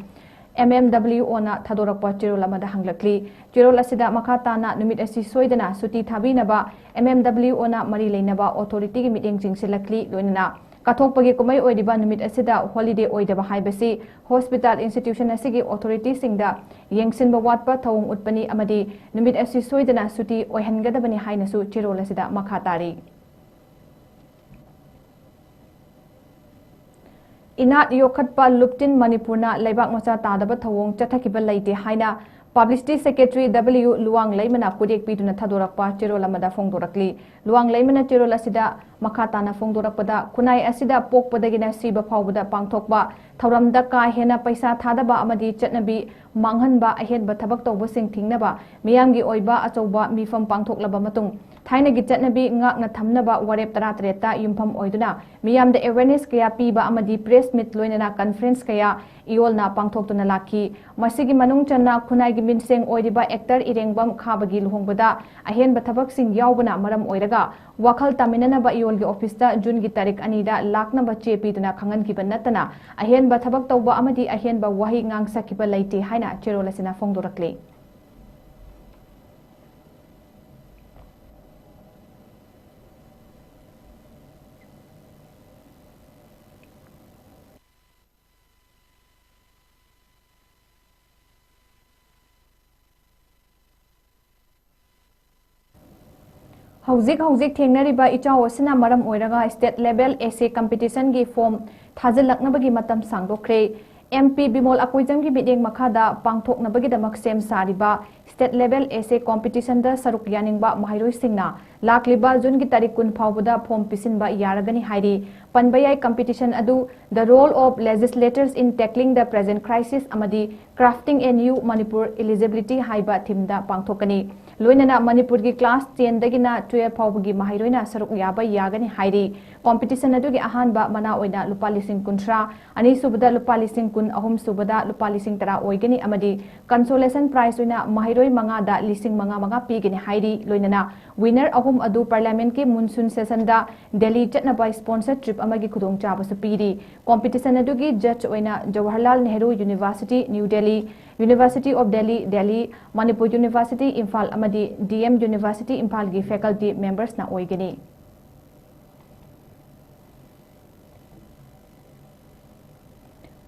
M M W Oꯅ ꯊꯥꯗꯣꯔꯛꯄ ꯆꯦꯔꯣꯜ ꯑꯃꯗ ꯍꯪꯂꯛꯂꯤ꯫ ꯆꯦꯔꯣꯜ ꯑꯁꯤꯗ ꯃꯈꯥ ꯇꯥꯅ ꯅꯨꯃꯤꯠ ꯑꯁꯤ ꯁꯣꯏꯗꯅ ꯁꯨꯇꯤ ꯊꯥꯕꯤꯅꯕ M M W Oꯅ ꯃꯔꯤ ꯂꯩꯅꯕ authorityꯒꯤ ꯃꯤꯠꯌꯦꯡ ꯆꯤꯡꯁꯤꯜꯂꯛꯂꯤ꯫ ꯂꯣꯏꯅꯅ ꯀꯠꯊꯣꯛꯄꯒꯤ ꯀꯨꯝꯍꯩ ꯑꯣꯏꯔꯤꯕ ꯅꯨꯃꯤꯠ ꯑꯁꯤꯗ holiday ꯑꯣꯏꯗꯕ ꯍꯥꯏꯕꯁꯤ hospital institution ꯑꯁꯤꯒꯤ authorityꯁꯤꯡꯗ ꯌꯦꯡꯁꯤꯟꯕ ꯋꯥꯠꯄ ꯊꯧꯑꯣꯡ ꯎꯠꯄꯅꯤ ꯑꯃꯗꯤ ꯅꯨꯃꯤꯠ ꯑꯁꯤ ꯁꯣꯏꯗꯅ ꯁꯨꯇꯤ ꯑꯣꯏꯍꯟꯒꯗꯕꯅꯤ ꯍꯥꯏꯅꯁꯨ ꯆꯦꯔꯣꯜ ꯑꯁꯤꯗ ꯃꯈꯥ ꯇꯥꯔꯤ꯫ ꯏꯅꯥꯠ ꯌꯣꯛꯈꯠꯄ ꯂꯨꯞꯇꯤꯟ ꯃꯅꯤꯄꯨꯔꯅ ꯂꯩꯕꯥꯛ ꯃꯆꯥ ꯇꯥꯗꯕ ꯊꯧꯑꯣꯡ ꯆꯠꯊꯈꯤꯕ ꯂꯩꯇꯦ ꯍꯥꯏꯅ Publicity Secretary W ꯂꯨꯋꯥꯡ ꯂꯩꯃꯅ ꯈꯨꯗꯦꯛ ꯄꯤꯗꯨꯅ ꯊꯥꯗꯣꯔꯛꯄ ꯆꯦꯔꯣꯜ ꯑꯃꯗ ꯐꯣꯡꯗꯣꯔꯛꯂꯤ꯫ ꯂꯨꯋꯥꯡ ꯂꯩꯃꯅ ꯆꯦꯔꯣꯜ ꯑꯁꯤꯗ ꯃꯈꯥ ꯇꯥꯅ ꯐꯣꯡꯗꯣꯔꯛꯄꯗ, ꯈꯨꯟꯅꯥꯏ ꯑꯁꯤꯗ ꯄꯣꯛꯄꯗꯒꯤꯅ ꯁꯤꯕ ꯐꯥꯎꯕꯗ ꯄꯥꯡꯊꯣꯛꯄ ꯊꯧꯔꯝꯗ ꯀꯥ ꯍꯦꯟꯅ ꯄꯩꯁꯥ ꯊꯥꯗꯕ ꯑꯃꯗꯤ ꯆꯠꯅꯕꯤ ꯃꯥꯡꯍꯟꯕ, ꯑꯍꯦꯟꯕ ꯊꯕꯛ ꯇꯧꯕꯁꯤꯡ ꯊꯤꯡꯅꯕ ꯃꯤꯌꯥꯝꯒꯤ ꯑꯣꯏꯕ ꯑꯆꯧꯕ ꯃꯤꯐꯝ ꯄꯥꯡꯊꯣꯛꯂꯕ ꯃꯇꯨꯡ, ꯊꯥꯏꯅꯒꯤ ꯆꯠꯅꯕꯤ ꯉꯥꯛꯅ ꯊꯝꯅꯕ ꯋꯥꯔꯦꯞ ꯇꯔꯥꯇꯔꯦꯠꯇ ꯌꯨꯝꯐꯝ ꯑꯣꯏꯗꯨꯅ ꯃꯤꯌꯥꯝꯗ awareness ꯀꯌꯥ ꯄꯤꯕ ꯑꯃꯗꯤ press meet ꯂꯣꯏꯅꯅ conference ꯀꯌꯥ ꯏꯌꯣꯜꯅ ꯄꯥꯡꯊꯣꯛꯇꯨꯅ ꯂꯥꯛꯈꯤ꯫ ꯃꯁꯤꯒꯤ ꯃꯅꯨꯡ ꯆꯟꯅ ꯈꯨꯟꯅꯥꯏꯒꯤ ꯃꯤꯡꯁꯦꯡ ꯑꯣꯏꯔꯤꯕ actor ꯏꯔꯦꯡꯕꯝ ꯈꯥꯕꯒꯤ ꯂꯨꯍꯣꯡꯕꯗ ꯑꯍꯦꯟꯕ ꯊꯕꯛꯁꯤꯡ ꯌꯥꯎꯕꯅ ꯃꯔꯝ ꯑꯣꯏꯔꯒ ꯋꯥꯈꯜ ꯇꯥꯃꯤꯟꯅꯅꯕ ꯏꯌꯣꯜꯒꯤ officeꯇ Juneꯒꯤ ꯇꯥꯔꯤꯛ ꯑꯅꯤꯗ ꯂꯥꯛꯅꯕ ꯆꯦ ꯄꯤꯗꯨꯅ ꯈꯪꯍꯟꯈꯤꯕ ꯅꯠꯇꯅ ꯑꯍꯦꯟꯕ ꯊꯕꯛ ꯇꯧꯕ ꯑꯃꯗꯤ ꯑꯍꯦꯟꯕ ꯋꯥꯍꯩ ꯉꯥꯡꯁꯛꯈꯤꯕ ꯂꯩꯇꯦ ꯍꯥꯏꯅ ꯆꯦꯔꯣꯜ ꯑꯁꯤꯅ ꯐꯣꯡꯗꯣꯔꯛꯂꯤ꯫ ꯍꯧꯖꯤꯛ ꯍꯧꯖꯤꯛ ꯊꯦꯡꯅꯔꯤꯕ ꯏꯆꯥꯎ ꯑꯁꯤꯅ ꯃꯔꯝ ꯑꯣꯏꯔꯒ state level essay competitionꯒꯤ form ꯊꯥꯖꯤꯜꯂꯛꯅꯕꯒꯤ ꯃꯇꯝ ꯁꯥꯡꯗꯣꯛꯈ꯭ꯔꯦ꯫ MP ꯕꯤꯃꯣꯜ ꯑꯀꯣꯏꯖꯝꯒꯤ ꯃꯤꯠꯌꯦꯡ ꯃꯈꯥꯗ ꯄꯥꯡꯊꯣꯛꯅꯕꯒꯤꯗꯃꯛ ꯁꯦꯝ ꯁꯥꯔꯤꯕ state level essay competitionꯗ ꯁꯔꯨꯛ ꯌꯥꯅꯤꯡꯕ ꯃꯍꯩꯔꯣꯏꯁꯤꯡꯅ ꯂꯥꯛꯂꯤꯕ Juneꯒꯤ ꯇꯥꯔꯤꯛ ꯀꯨꯟ ꯐꯥꯎꯕꯗ form ꯄꯤꯁꯤꯟꯕ ꯌꯥꯔꯒꯅꯤ ꯍꯥꯏꯔꯤ꯫ ꯄꯟꯕ ꯌꯥꯏ, competition ꯑꯗꯨ The Role of Legislators in Tackling the Present Crisis ꯑꯃꯗꯤ Crafting a New Manipur Eligibility ꯍꯥꯏꯕ themeꯗ ꯄꯥꯡꯊꯣꯛꯀꯅꯤ꯫ ꯂꯣꯏꯅꯅ ꯃꯅꯤꯄꯨꯔꯒꯤ class tenꯗꯒꯤꯅ twelve ꯐꯥꯎꯕꯒꯤ ꯃꯍꯩꯔꯣꯏꯅ ꯁꯔꯨꯛ ꯌꯥꯕ ꯌꯥꯒꯅꯤ ꯍꯥꯏꯔꯤ꯫ Competition ꯑꯗꯨꯒꯤ ꯑꯍꯥꯟꯕ ꯃꯅꯥ ꯑꯣꯏꯅ ꯂꯨꯄꯥ ꯂꯤꯁꯤꯡ ꯀꯨꯟꯊ꯭ꯔꯥ, ꯑꯅꯤꯁꯨꯕꯗ ꯂꯨꯄꯥ ꯂꯤꯁꯤꯡ ꯀꯨꯟ, ꯑꯍꯨꯝꯁꯨꯕꯗ ꯂꯨꯄꯥ ꯂꯤꯁꯤꯡ ꯇꯔꯥ ꯑꯣꯏꯒꯅꯤ ꯑꯃꯗꯤ consolation prize ꯑꯣꯏꯅ ꯃꯍꯩꯔꯣꯏ ꯃꯉꯥꯗ ꯂꯤꯁꯤꯡ ꯃꯉꯥ ꯃꯉꯥ ꯄꯤꯒꯅꯤ ꯍꯥꯏꯔꯤ꯫ ꯂꯣꯏꯅꯅ winner ꯑꯍꯨꯝ ꯑꯗꯨ Parliamentꯀꯤ monsoon sessionꯗ ꯗꯦꯜꯂꯤ ꯆꯠꯅꯕ sponsor trip ꯑꯃꯒꯤ ꯈꯨꯗꯣꯡꯆꯥꯕꯁꯨ ꯄꯤꯔꯤ꯫ Competition ꯑꯗꯨꯒꯤ judge ꯑꯣꯏꯅ Jawaharlal Nehru University, New Delhi, University of Delhi, Delhi, Manipur University, Imphal ꯑꯃꯗꯤ DM University, ꯏꯝꯐꯥꯜꯒꯤ faculty membersꯅ ꯑꯣꯏꯒꯅꯤ꯫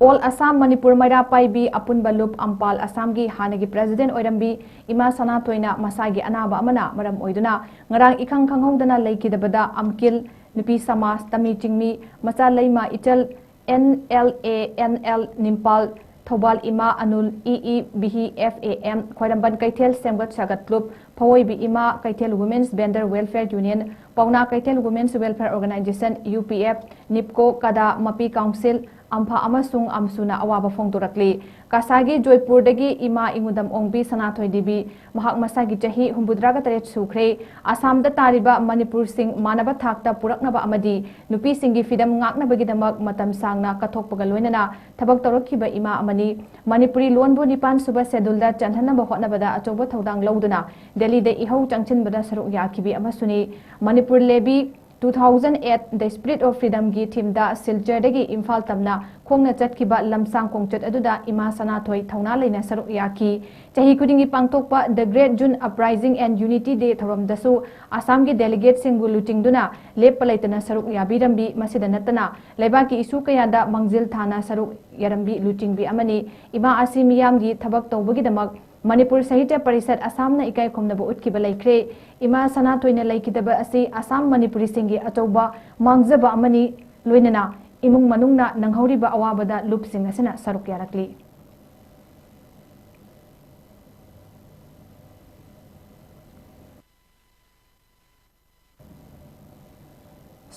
All Assam Manipur ꯃꯩꯔꯥ ꯄꯥꯏꯕꯤ ꯑꯄꯨꯟꯕ ꯂꯨꯞ ꯑꯝꯄꯥꯜ ꯑꯁꯥꯝꯒꯤ ꯍꯥꯟꯅꯒꯤ president ꯑꯣꯏꯔꯝꯕꯤ ꯏꯃꯥ ꯁꯅꯥꯊꯣꯏꯅ ꯃꯁꯥꯒꯤ ꯑꯅꯥꯕ ꯑꯃꯅ ꯃꯔꯝ ꯑꯣꯏꯗꯨꯅ ꯉꯔꯥꯡ ꯏꯈꯪ ꯈꯪꯍꯧꯗꯅ ꯂꯩꯈꯤꯗꯕꯗ ꯑꯝꯀꯤꯜ, ꯅꯨꯄꯤ ꯁꯃꯥꯖ, ꯇꯃꯤ ꯆꯤꯡꯃꯤ, ꯃꯆꯥ ꯂꯩꯃ ꯏꯆꯜ, NLA NL ꯅꯤꯝꯄꯥꯜ, ꯊꯧꯕꯥꯜ ꯏꯃꯥ ꯑꯅꯨꯜ, EE ꯕꯤꯍꯤ FAM, ꯈ꯭ꯋꯥꯏꯔꯝꯕꯟ ꯀꯩꯊꯦꯜ ꯁꯦꯝꯒꯠ ꯁꯥꯒꯠ ꯂꯨꯞ, ꯐꯋꯣꯏꯕꯤ ꯏꯃꯥ ꯀꯩꯊꯦꯜ Women's Vendor Welfare Union, ꯄꯥꯎꯅꯥ ꯀꯩꯊꯦꯜ Women's Welfare Organization, UPF, NIPCO, ꯀꯗꯥ, ꯃꯄꯤ council, ꯑꯝꯐꯥ ꯑꯃꯁꯨꯡ ꯑꯝꯁꯨꯅ ꯑꯋꯥꯕ ꯐꯣꯡꯗꯣꯔꯛꯂꯤ꯫ ꯀꯁꯥꯒꯤ ꯖꯣꯏꯄꯨꯔꯗꯒꯤ ꯏꯃꯥ ꯏꯉꯨꯗꯝ ꯑꯣꯡꯕꯤ ꯁꯅꯥꯊꯣꯏ ꯗꯦꯕꯤ, ꯃꯍꯥꯛ ꯃꯁꯥꯒꯤ ꯆꯍꯤ ꯍꯨꯝꯐꯨꯇꯔꯥꯒ ꯇꯔꯦꯠ ꯁꯨꯈ꯭ꯔꯦ꯫ ꯑꯁꯥꯝꯗ ꯇꯥꯔꯤꯕ ꯃꯅꯤꯄꯨꯔꯁꯤꯡ ꯃꯥꯟꯅꯕ ꯊꯥꯛꯇ ꯄꯨꯔꯛꯅꯕ ꯑꯃꯗꯤ ꯅꯨꯄꯤꯁꯤꯡꯒꯤ ꯐꯤꯗꯝ ꯉꯥꯛꯅꯕꯒꯤꯗꯃꯛ ꯃꯇꯝ ꯁꯥꯡꯅ ꯀꯠꯊꯣꯛꯄꯒ ꯂꯣꯏꯅꯅ ꯊꯕꯛ ꯇꯧꯔꯛꯈꯤꯕ ꯏꯃꯥ ꯑꯃꯅꯤ꯫ ꯃꯅꯤꯄꯨꯔꯤ ꯂꯣꯟꯕꯨ ꯅꯤꯄꯥꯟ ꯁꯨꯕ ꯁꯦꯗꯨꯜꯗ ꯆꯜꯍꯟꯅꯕ ꯍꯣꯠꯅꯕꯗ ꯑꯆꯧꯕ ꯊꯧꯗꯥꯡ ꯂꯧꯗꯨꯅ ꯗꯦꯜꯂꯤꯗ ꯏꯍꯧ ꯆꯪꯁꯤꯟꯕꯗ ꯁꯔꯨꯛ ꯌꯥꯈꯤꯕꯤ ꯑꯃꯁꯨꯅꯤ꯫ Manipur ꯂꯦꯕꯤ two thousand eight The Spirit of Freedomꯒꯤ ꯊꯤꯝꯗ ꯁꯤꯜꯆꯔꯗꯒꯤ Imphal ꯇꯝꯅ ꯈꯣꯡꯅ ꯆꯠꯈꯤꯕ ꯂꯝꯁꯥꯡ ꯈꯣꯡꯆꯠ ꯑꯗꯨꯗ ꯏꯃꯥ ꯁꯅꯥꯊꯣꯏ ꯊꯧꯅꯥ ꯂꯩꯅ ꯁꯔꯨꯛ ꯌꯥꯈꯤ꯫ ꯆꯍꯤ ꯈꯨꯗꯤꯡꯒꯤ ꯄꯥꯡꯊꯣꯛꯄ The Great June Uprising and Unity Day ꯊꯧꯔꯝꯗꯁꯨ ꯑꯁꯥꯝꯒꯤ delegateꯁꯤꯡꯕꯨ ꯂꯨꯆꯤꯡꯗꯨꯅ ꯂꯦꯞꯄ ꯂꯩꯇꯅ ꯁꯔꯨꯛ ꯌꯥꯕꯤꯔꯝꯃꯤ꯫ ꯃꯁꯤꯗ ꯅꯠꯇꯅ ꯂꯩꯕꯥꯛꯀꯤ issue ꯀꯌꯥꯗ ꯃꯥꯡꯖꯤꯜ ꯊꯥꯅ ꯁꯔꯨꯛ ꯌꯥꯔꯝꯕꯤ ꯂꯨꯆꯤꯡꯕꯤ ꯑꯃꯅꯤ꯫ ꯏꯃꯥ ꯑꯁꯤ ꯃꯤꯌꯥꯝꯒꯤ ꯊꯕꯛ ꯇꯧꯕꯒꯤꯗꯃꯛ ꯃꯅꯤꯄꯨꯔ ꯁꯥꯍꯤꯇ꯭ꯌ ꯄꯔꯤꯁꯠ ꯑꯁꯥꯝꯅ ꯏꯀꯥꯏ ꯈꯨꯝꯅꯕ ꯎꯠꯈꯤꯕ ꯂꯩꯈ꯭ꯔꯦ꯫ ꯏꯃꯥ ꯁꯅꯥꯊꯣꯏꯅ ꯂꯩꯈꯤꯗꯕ ꯑꯁꯤ ꯑꯁꯥꯝ ꯃꯅꯤꯄꯨꯔꯤꯁꯤꯡꯒꯤ ꯑꯆꯧꯕ ꯃꯥꯡꯖꯕ ꯑꯃꯅꯤ꯫ ꯂꯣꯏꯅꯅ ꯏꯃꯨꯡ ꯃꯅꯨꯡꯅ ꯅꯪꯍꯧꯔꯤꯕ ꯑꯋꯥꯕꯗ ꯂꯨꯞꯁꯤꯡ ꯑꯁꯤꯅ ꯁꯔꯨꯛ ꯌꯥꯔꯛꯂꯤ꯫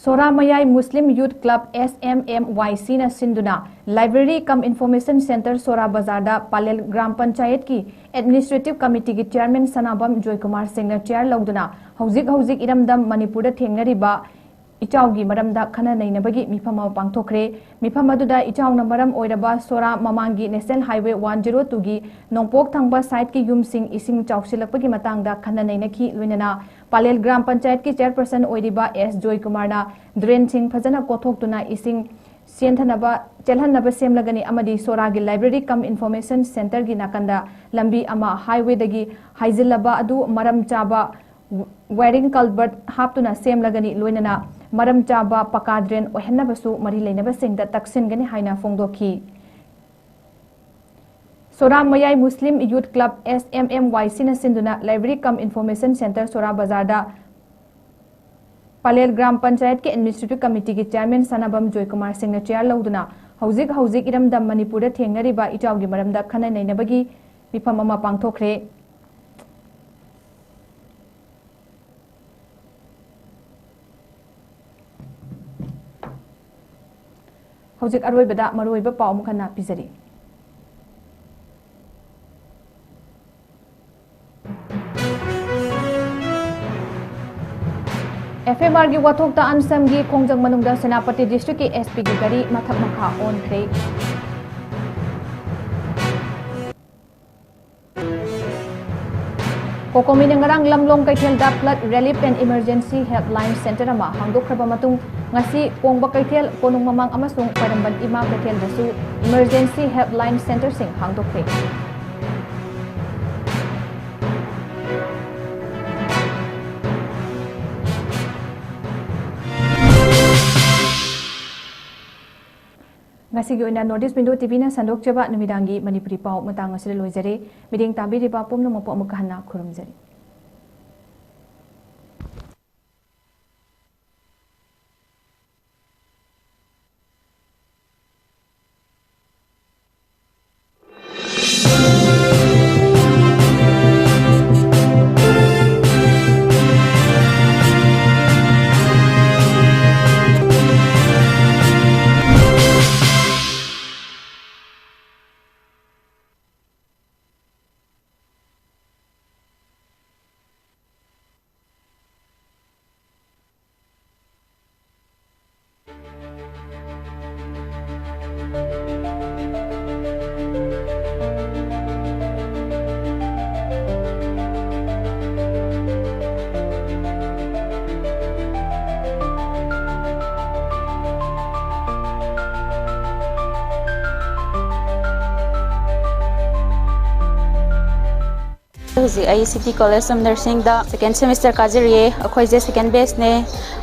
Sora Mayai Muslim youth club, S M M Y C ꯅ ꯁꯤꯟꯗꯨꯅ Library cum Information Centre ꯁꯣꯔꯥ ꯕꯖꯥꯔꯗ ꯄꯥꯂꯦꯜ ꯒ꯭ꯔꯥꯝ ꯄꯟꯆꯥꯌꯠꯀꯤ Administrative Committeeꯒꯤ Chairman ꯁꯅꯥꯕꯝ ꯖꯣꯏꯀꯨꯃꯥꯔ ꯁꯤꯡꯅ chair ꯂꯧꯗꯨꯅ ꯍꯧꯖꯤꯛ ꯍꯧꯖꯤꯛ ꯏꯔꯝꯗꯝ ꯃꯅꯤꯄꯨꯔꯗ ꯊꯦꯡꯅꯔꯤꯕ ꯏꯆꯥꯎꯒꯤ ꯃꯔꯝꯗ ꯈꯟꯅ ꯅꯩꯅꯕꯒꯤ ꯃꯤꯐꯝ ꯑꯃ ꯄꯥꯡꯊꯣꯛꯈ꯭ꯔꯦ꯫ ꯃꯤꯐꯝ ꯑꯗꯨꯗ ꯏꯆꯥꯎꯅ ꯃꯔꯝ ꯑꯣꯏꯔꯕ ꯁꯣꯔꯥ ꯃꯃꯥꯡꯒꯤ National Highway one zero twoꯒꯤ ꯅꯣꯡꯄꯣꯛ ꯊꯪꯕ sideꯀꯤ ꯌꯨꯝꯁꯤꯡ ꯏꯁꯤꯡ ꯆꯥꯎꯁꯤꯜꯂꯛꯄꯒꯤ ꯃꯇꯥꯡꯗ ꯈꯟꯅ ꯅꯩꯅꯈꯤ꯫ ꯂꯣꯏꯅꯅ ꯄꯥꯂꯦꯜ ꯒ꯭ꯔꯥꯝ ꯄꯟꯆꯥꯌꯠꯀꯤ chairperson ꯑꯣꯏꯔꯤꯕ S ꯖꯣꯏꯀꯨꯃꯥꯔꯅ drainꯁꯤꯡ ꯐꯖꯅ ꯀꯣꯠꯊꯣꯛꯇꯨꯅ ꯏꯁꯤꯡ ꯆꯦꯟꯊꯅꯕ, ꯆꯦꯜꯍꯟꯅꯕ ꯁꯦꯝꯂꯒꯅꯤ ꯑꯃꯗꯤ ꯁꯣꯔꯥꯒꯤ Library cum Information Centreꯒꯤ ꯅꯥꯀꯟꯗ ꯂꯝꯕꯤ ꯑꯃ highwayꯗꯒꯤ ꯍꯥꯏꯖꯤꯜꯂꯕ ꯑꯗꯨ ꯃꯔꯝ ꯆꯥꯕ wiring culvert ꯍꯥꯞꯇꯨꯅ ꯁꯦꯝꯂꯒꯅꯤ꯫ ꯂꯣꯏꯅꯅ ꯃꯔꯝ ꯆꯥꯕ ꯄꯀꯥ drain ꯑꯣꯏꯍꯟꯅꯕꯁꯨ ꯃꯔꯤ ꯂꯩꯅꯕꯁꯤꯡꯗ ꯇꯛꯁꯤꯟꯒꯅꯤ ꯍꯥꯏꯅ ꯐꯣꯡꯗꯣꯛꯈꯤ꯫ Sora Mayai Muslim youth club, S M M Y C ꯅ ꯁꯤꯟꯗꯨꯅ Library cum Information Centre ꯁꯣꯔꯥ ꯕꯖꯥꯔꯗ ꯄꯥꯂꯦꯜ ꯒ꯭ꯔꯥꯝ ꯄꯟꯆꯥꯌꯠꯀꯤ Administrative Committeeꯒꯤ Chairman ꯁꯅꯥꯕꯝ ꯖꯣꯏꯀꯨꯃꯥꯔ ꯁꯤꯡꯅ chair ꯂꯧꯗꯨꯅ ꯍꯧꯖꯤꯛ ꯍꯧꯖꯤꯛ ꯏꯔꯝꯗꯝ ꯃꯅꯤꯄꯨꯔꯗ ꯊꯦꯡꯅꯔꯤꯕ ꯏꯆꯥꯎꯒꯤ ꯃꯔꯝꯗ ꯈꯟꯅ ꯅꯩꯅꯕꯒꯤ ꯃꯤꯐꯝ ꯑꯃ ꯄꯥꯡꯊꯣꯛꯈ꯭ꯔꯦ꯫ ꯍꯧꯖꯤꯛ ꯑꯔꯣꯏꯕꯗ ꯃꯔꯨꯑꯣꯏꯕ ꯄꯥꯎ ꯑꯃꯨꯛ ꯍꯟꯅ ꯄꯤꯖꯔꯤ꯫ ꯑꯦꯐ ꯑꯦꯝ ꯑꯥꯔꯒꯤ ꯋꯥꯊꯣꯛꯇ ꯑꯟꯁꯝꯒꯤ ꯈꯣꯡꯖꯪ ꯃꯅꯨꯡꯗ ꯁꯦꯅꯥꯄꯇꯤ ꯗꯤꯁꯇ꯭ꯔꯤꯛꯀꯤ ꯑꯦꯁ ꯄꯤꯒꯤ ꯒꯥꯔꯤ ꯃꯊꯛ ꯃꯈꯥ ꯑꯣꯟꯈ꯭ꯔꯦ꯫ ꯀꯣꯀꯣꯃꯤꯅ ꯉꯔꯥꯡ ꯂꯝꯂꯣꯡ ꯀꯩꯊꯦꯜꯗ Flood Relief and Emergency Helpline Center ꯑꯃ ꯍꯥꯡꯗꯣꯛꯈ꯭ꯔꯕ ꯃꯇꯨꯡ, ꯉꯁꯤ ꯀꯣꯡꯕ ꯀꯩꯊꯦꯜ, ꯀꯣꯅꯨꯡ ꯃꯃꯥꯡ ꯑꯃꯁꯨꯡ ꯈ꯭ꯋꯥꯏꯔꯝꯕꯟ ꯏꯃꯥ ꯀꯩꯊꯦꯜꯗꯁꯨ Emergency Helpline Centerꯁꯤꯡ ꯍꯥꯡꯗꯣꯛꯈ꯭ꯔꯦ꯫ ꯉꯁꯤꯒꯤ ꯑꯣꯏꯅ North East Window ꯇꯤ ꯚꯤꯅ ꯁꯟꯗꯣꯛꯆꯕ ꯅꯨꯃꯤꯗꯥꯡꯒꯤ ꯃꯅꯤꯄꯨꯔꯤ ꯄꯥꯎ ꯃꯇꯥꯡ ꯑꯁꯤꯗ ꯂꯣꯏꯖꯔꯦ꯫ ꯃꯤꯠꯌꯦꯡ ꯇꯥꯕꯤꯔꯤꯕ ꯄꯨꯝꯅꯃꯛꯄꯨ ꯑꯃꯨꯛꯀ ꯍꯟꯅ ꯈꯨꯔꯨꯝꯖꯔꯤ꯫ ꯍꯧꯖꯤꯛ ꯑꯩ City College of Nursingꯗ second semester ꯀꯥꯖꯔꯤꯌꯦ꯫ ꯑꯩꯈꯣꯏꯁꯦ second batchꯅꯦ꯫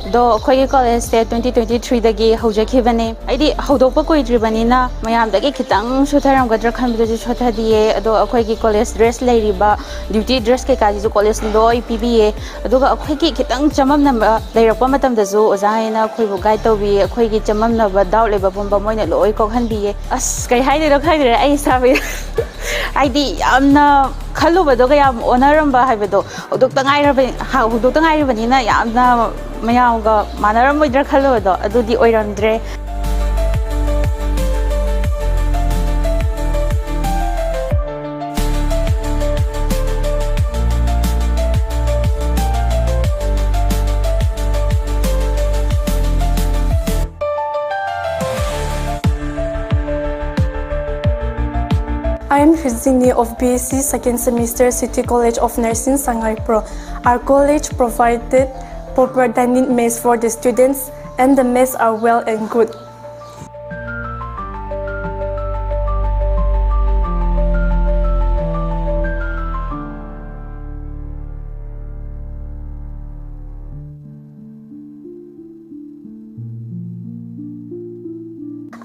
ꯑꯗꯣ ꯑꯩꯈꯣꯏꯒꯤ collegeꯁꯦ twenty twenty threeꯗꯒꯤ ꯍꯧꯖꯈꯤꯕꯅꯦ꯫ ꯑꯩꯗꯤ ꯍꯧꯗꯣꯛꯄ ꯀꯨꯏꯗ꯭ꯔꯤꯕꯅꯤꯅ ꯃꯌꯥꯝꯗꯒꯤ ꯈꯤꯇꯪ ꯁꯣꯊꯔꯝꯒꯗ꯭ꯔꯥ ꯈꯟꯕꯗꯁꯨ ꯁꯣꯊꯗꯤꯌꯦ꯫ ꯑꯗꯣ ꯑꯩꯈꯣꯏꯒꯤ college dress ꯂꯩꯔꯤꯕ duty dress ꯀꯩꯀꯥꯁꯤꯁꯨ collegeꯅ ꯂꯣꯏ ꯄꯤꯕꯤꯌꯦ꯫ ꯑꯗꯨꯒ ꯑꯩꯈꯣꯏꯒꯤ ꯈꯤꯇꯪ ꯆꯃꯝꯅꯕ ꯂꯩꯔꯛꯄ ꯃꯇꯝꯗꯁꯨ ꯑꯣꯖꯥ ꯍꯥꯏꯅ ꯑꯩꯈꯣꯏꯕꯨ guide ꯇꯧꯕꯤꯌꯦ꯫ ꯑꯩꯈꯣꯏꯒꯤ ꯆꯃꯝꯅꯕ, doubt ꯂꯩꯕ ꯄꯨꯝꯕ ꯃꯣꯏꯅ ꯂꯣꯏ ꯀꯣꯛꯍꯟꯕꯤꯌꯦ꯫ ꯑꯁ, ꯀꯩ ꯍꯥꯏꯗꯣꯏꯅꯣ ꯈꯪꯗ꯭ꯔꯦ ꯑꯩ ꯏꯁꯥꯕꯨ꯫ ꯍꯥꯏꯗꯤ ꯌꯥꯝꯅ ꯈꯜꯂꯨꯕꯗꯣ ꯀꯌꯥꯝ ꯑꯣꯟꯅꯔꯝꯕ ꯍꯥꯏꯕꯗꯣ ꯍꯧꯗꯣꯛꯇ ꯉꯥꯏꯔꯕ-, ꯍꯧꯗꯣꯛꯇ ꯉꯥꯏꯔꯤꯕꯅꯤꯅ ꯌꯥꯝꯅ ꯃꯌꯥꯝꯒ ꯃꯥꯟꯅꯔꯝꯃꯣꯏꯗ꯭ꯔꯥ ꯈꯜꯂꯨꯕꯗꯣ ꯑꯗꯨꯗꯤ ꯑꯣꯏꯔꯝꯗ꯭ꯔꯦ꯫ Zini of B S C second semester, City College of Nursing, Sangaipro. Our college provided proper dining mess for the students, and the mess are well and good.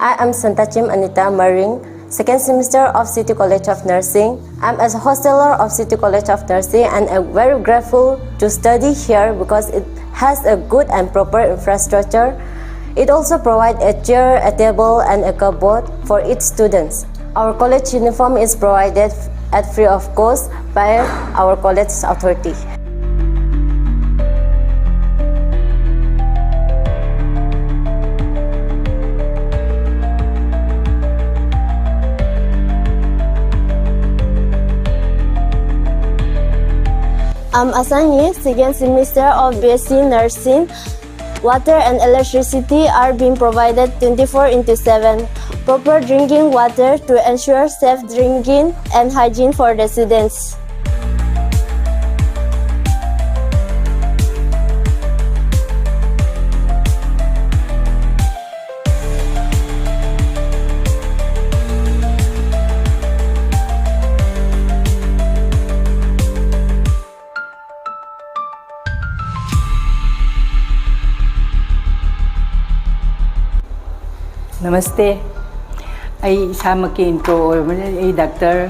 I am Santachim Anita Maring, second semester of City College of Nursing. I'm a hosteler of City College of Nursing and I'm very grateful to study here because it has a good and proper infrastructure. It also provides a chair, a table, and a cupboard for each students. Our college uniform is provided at free of cost by our college authority. I'm Asangi, second semester of B S C Nursing. Water and electricity are being provided twenty-four into seven. Proper drinking water to ensure safe drinking and hygiene for residents. ꯅꯃꯁꯇꯦ꯫ ꯑꯩ ꯏꯁꯥꯃꯛꯀꯤ intro ꯑꯣꯏꯔꯕꯅꯤꯅ, ꯑꯩ doctor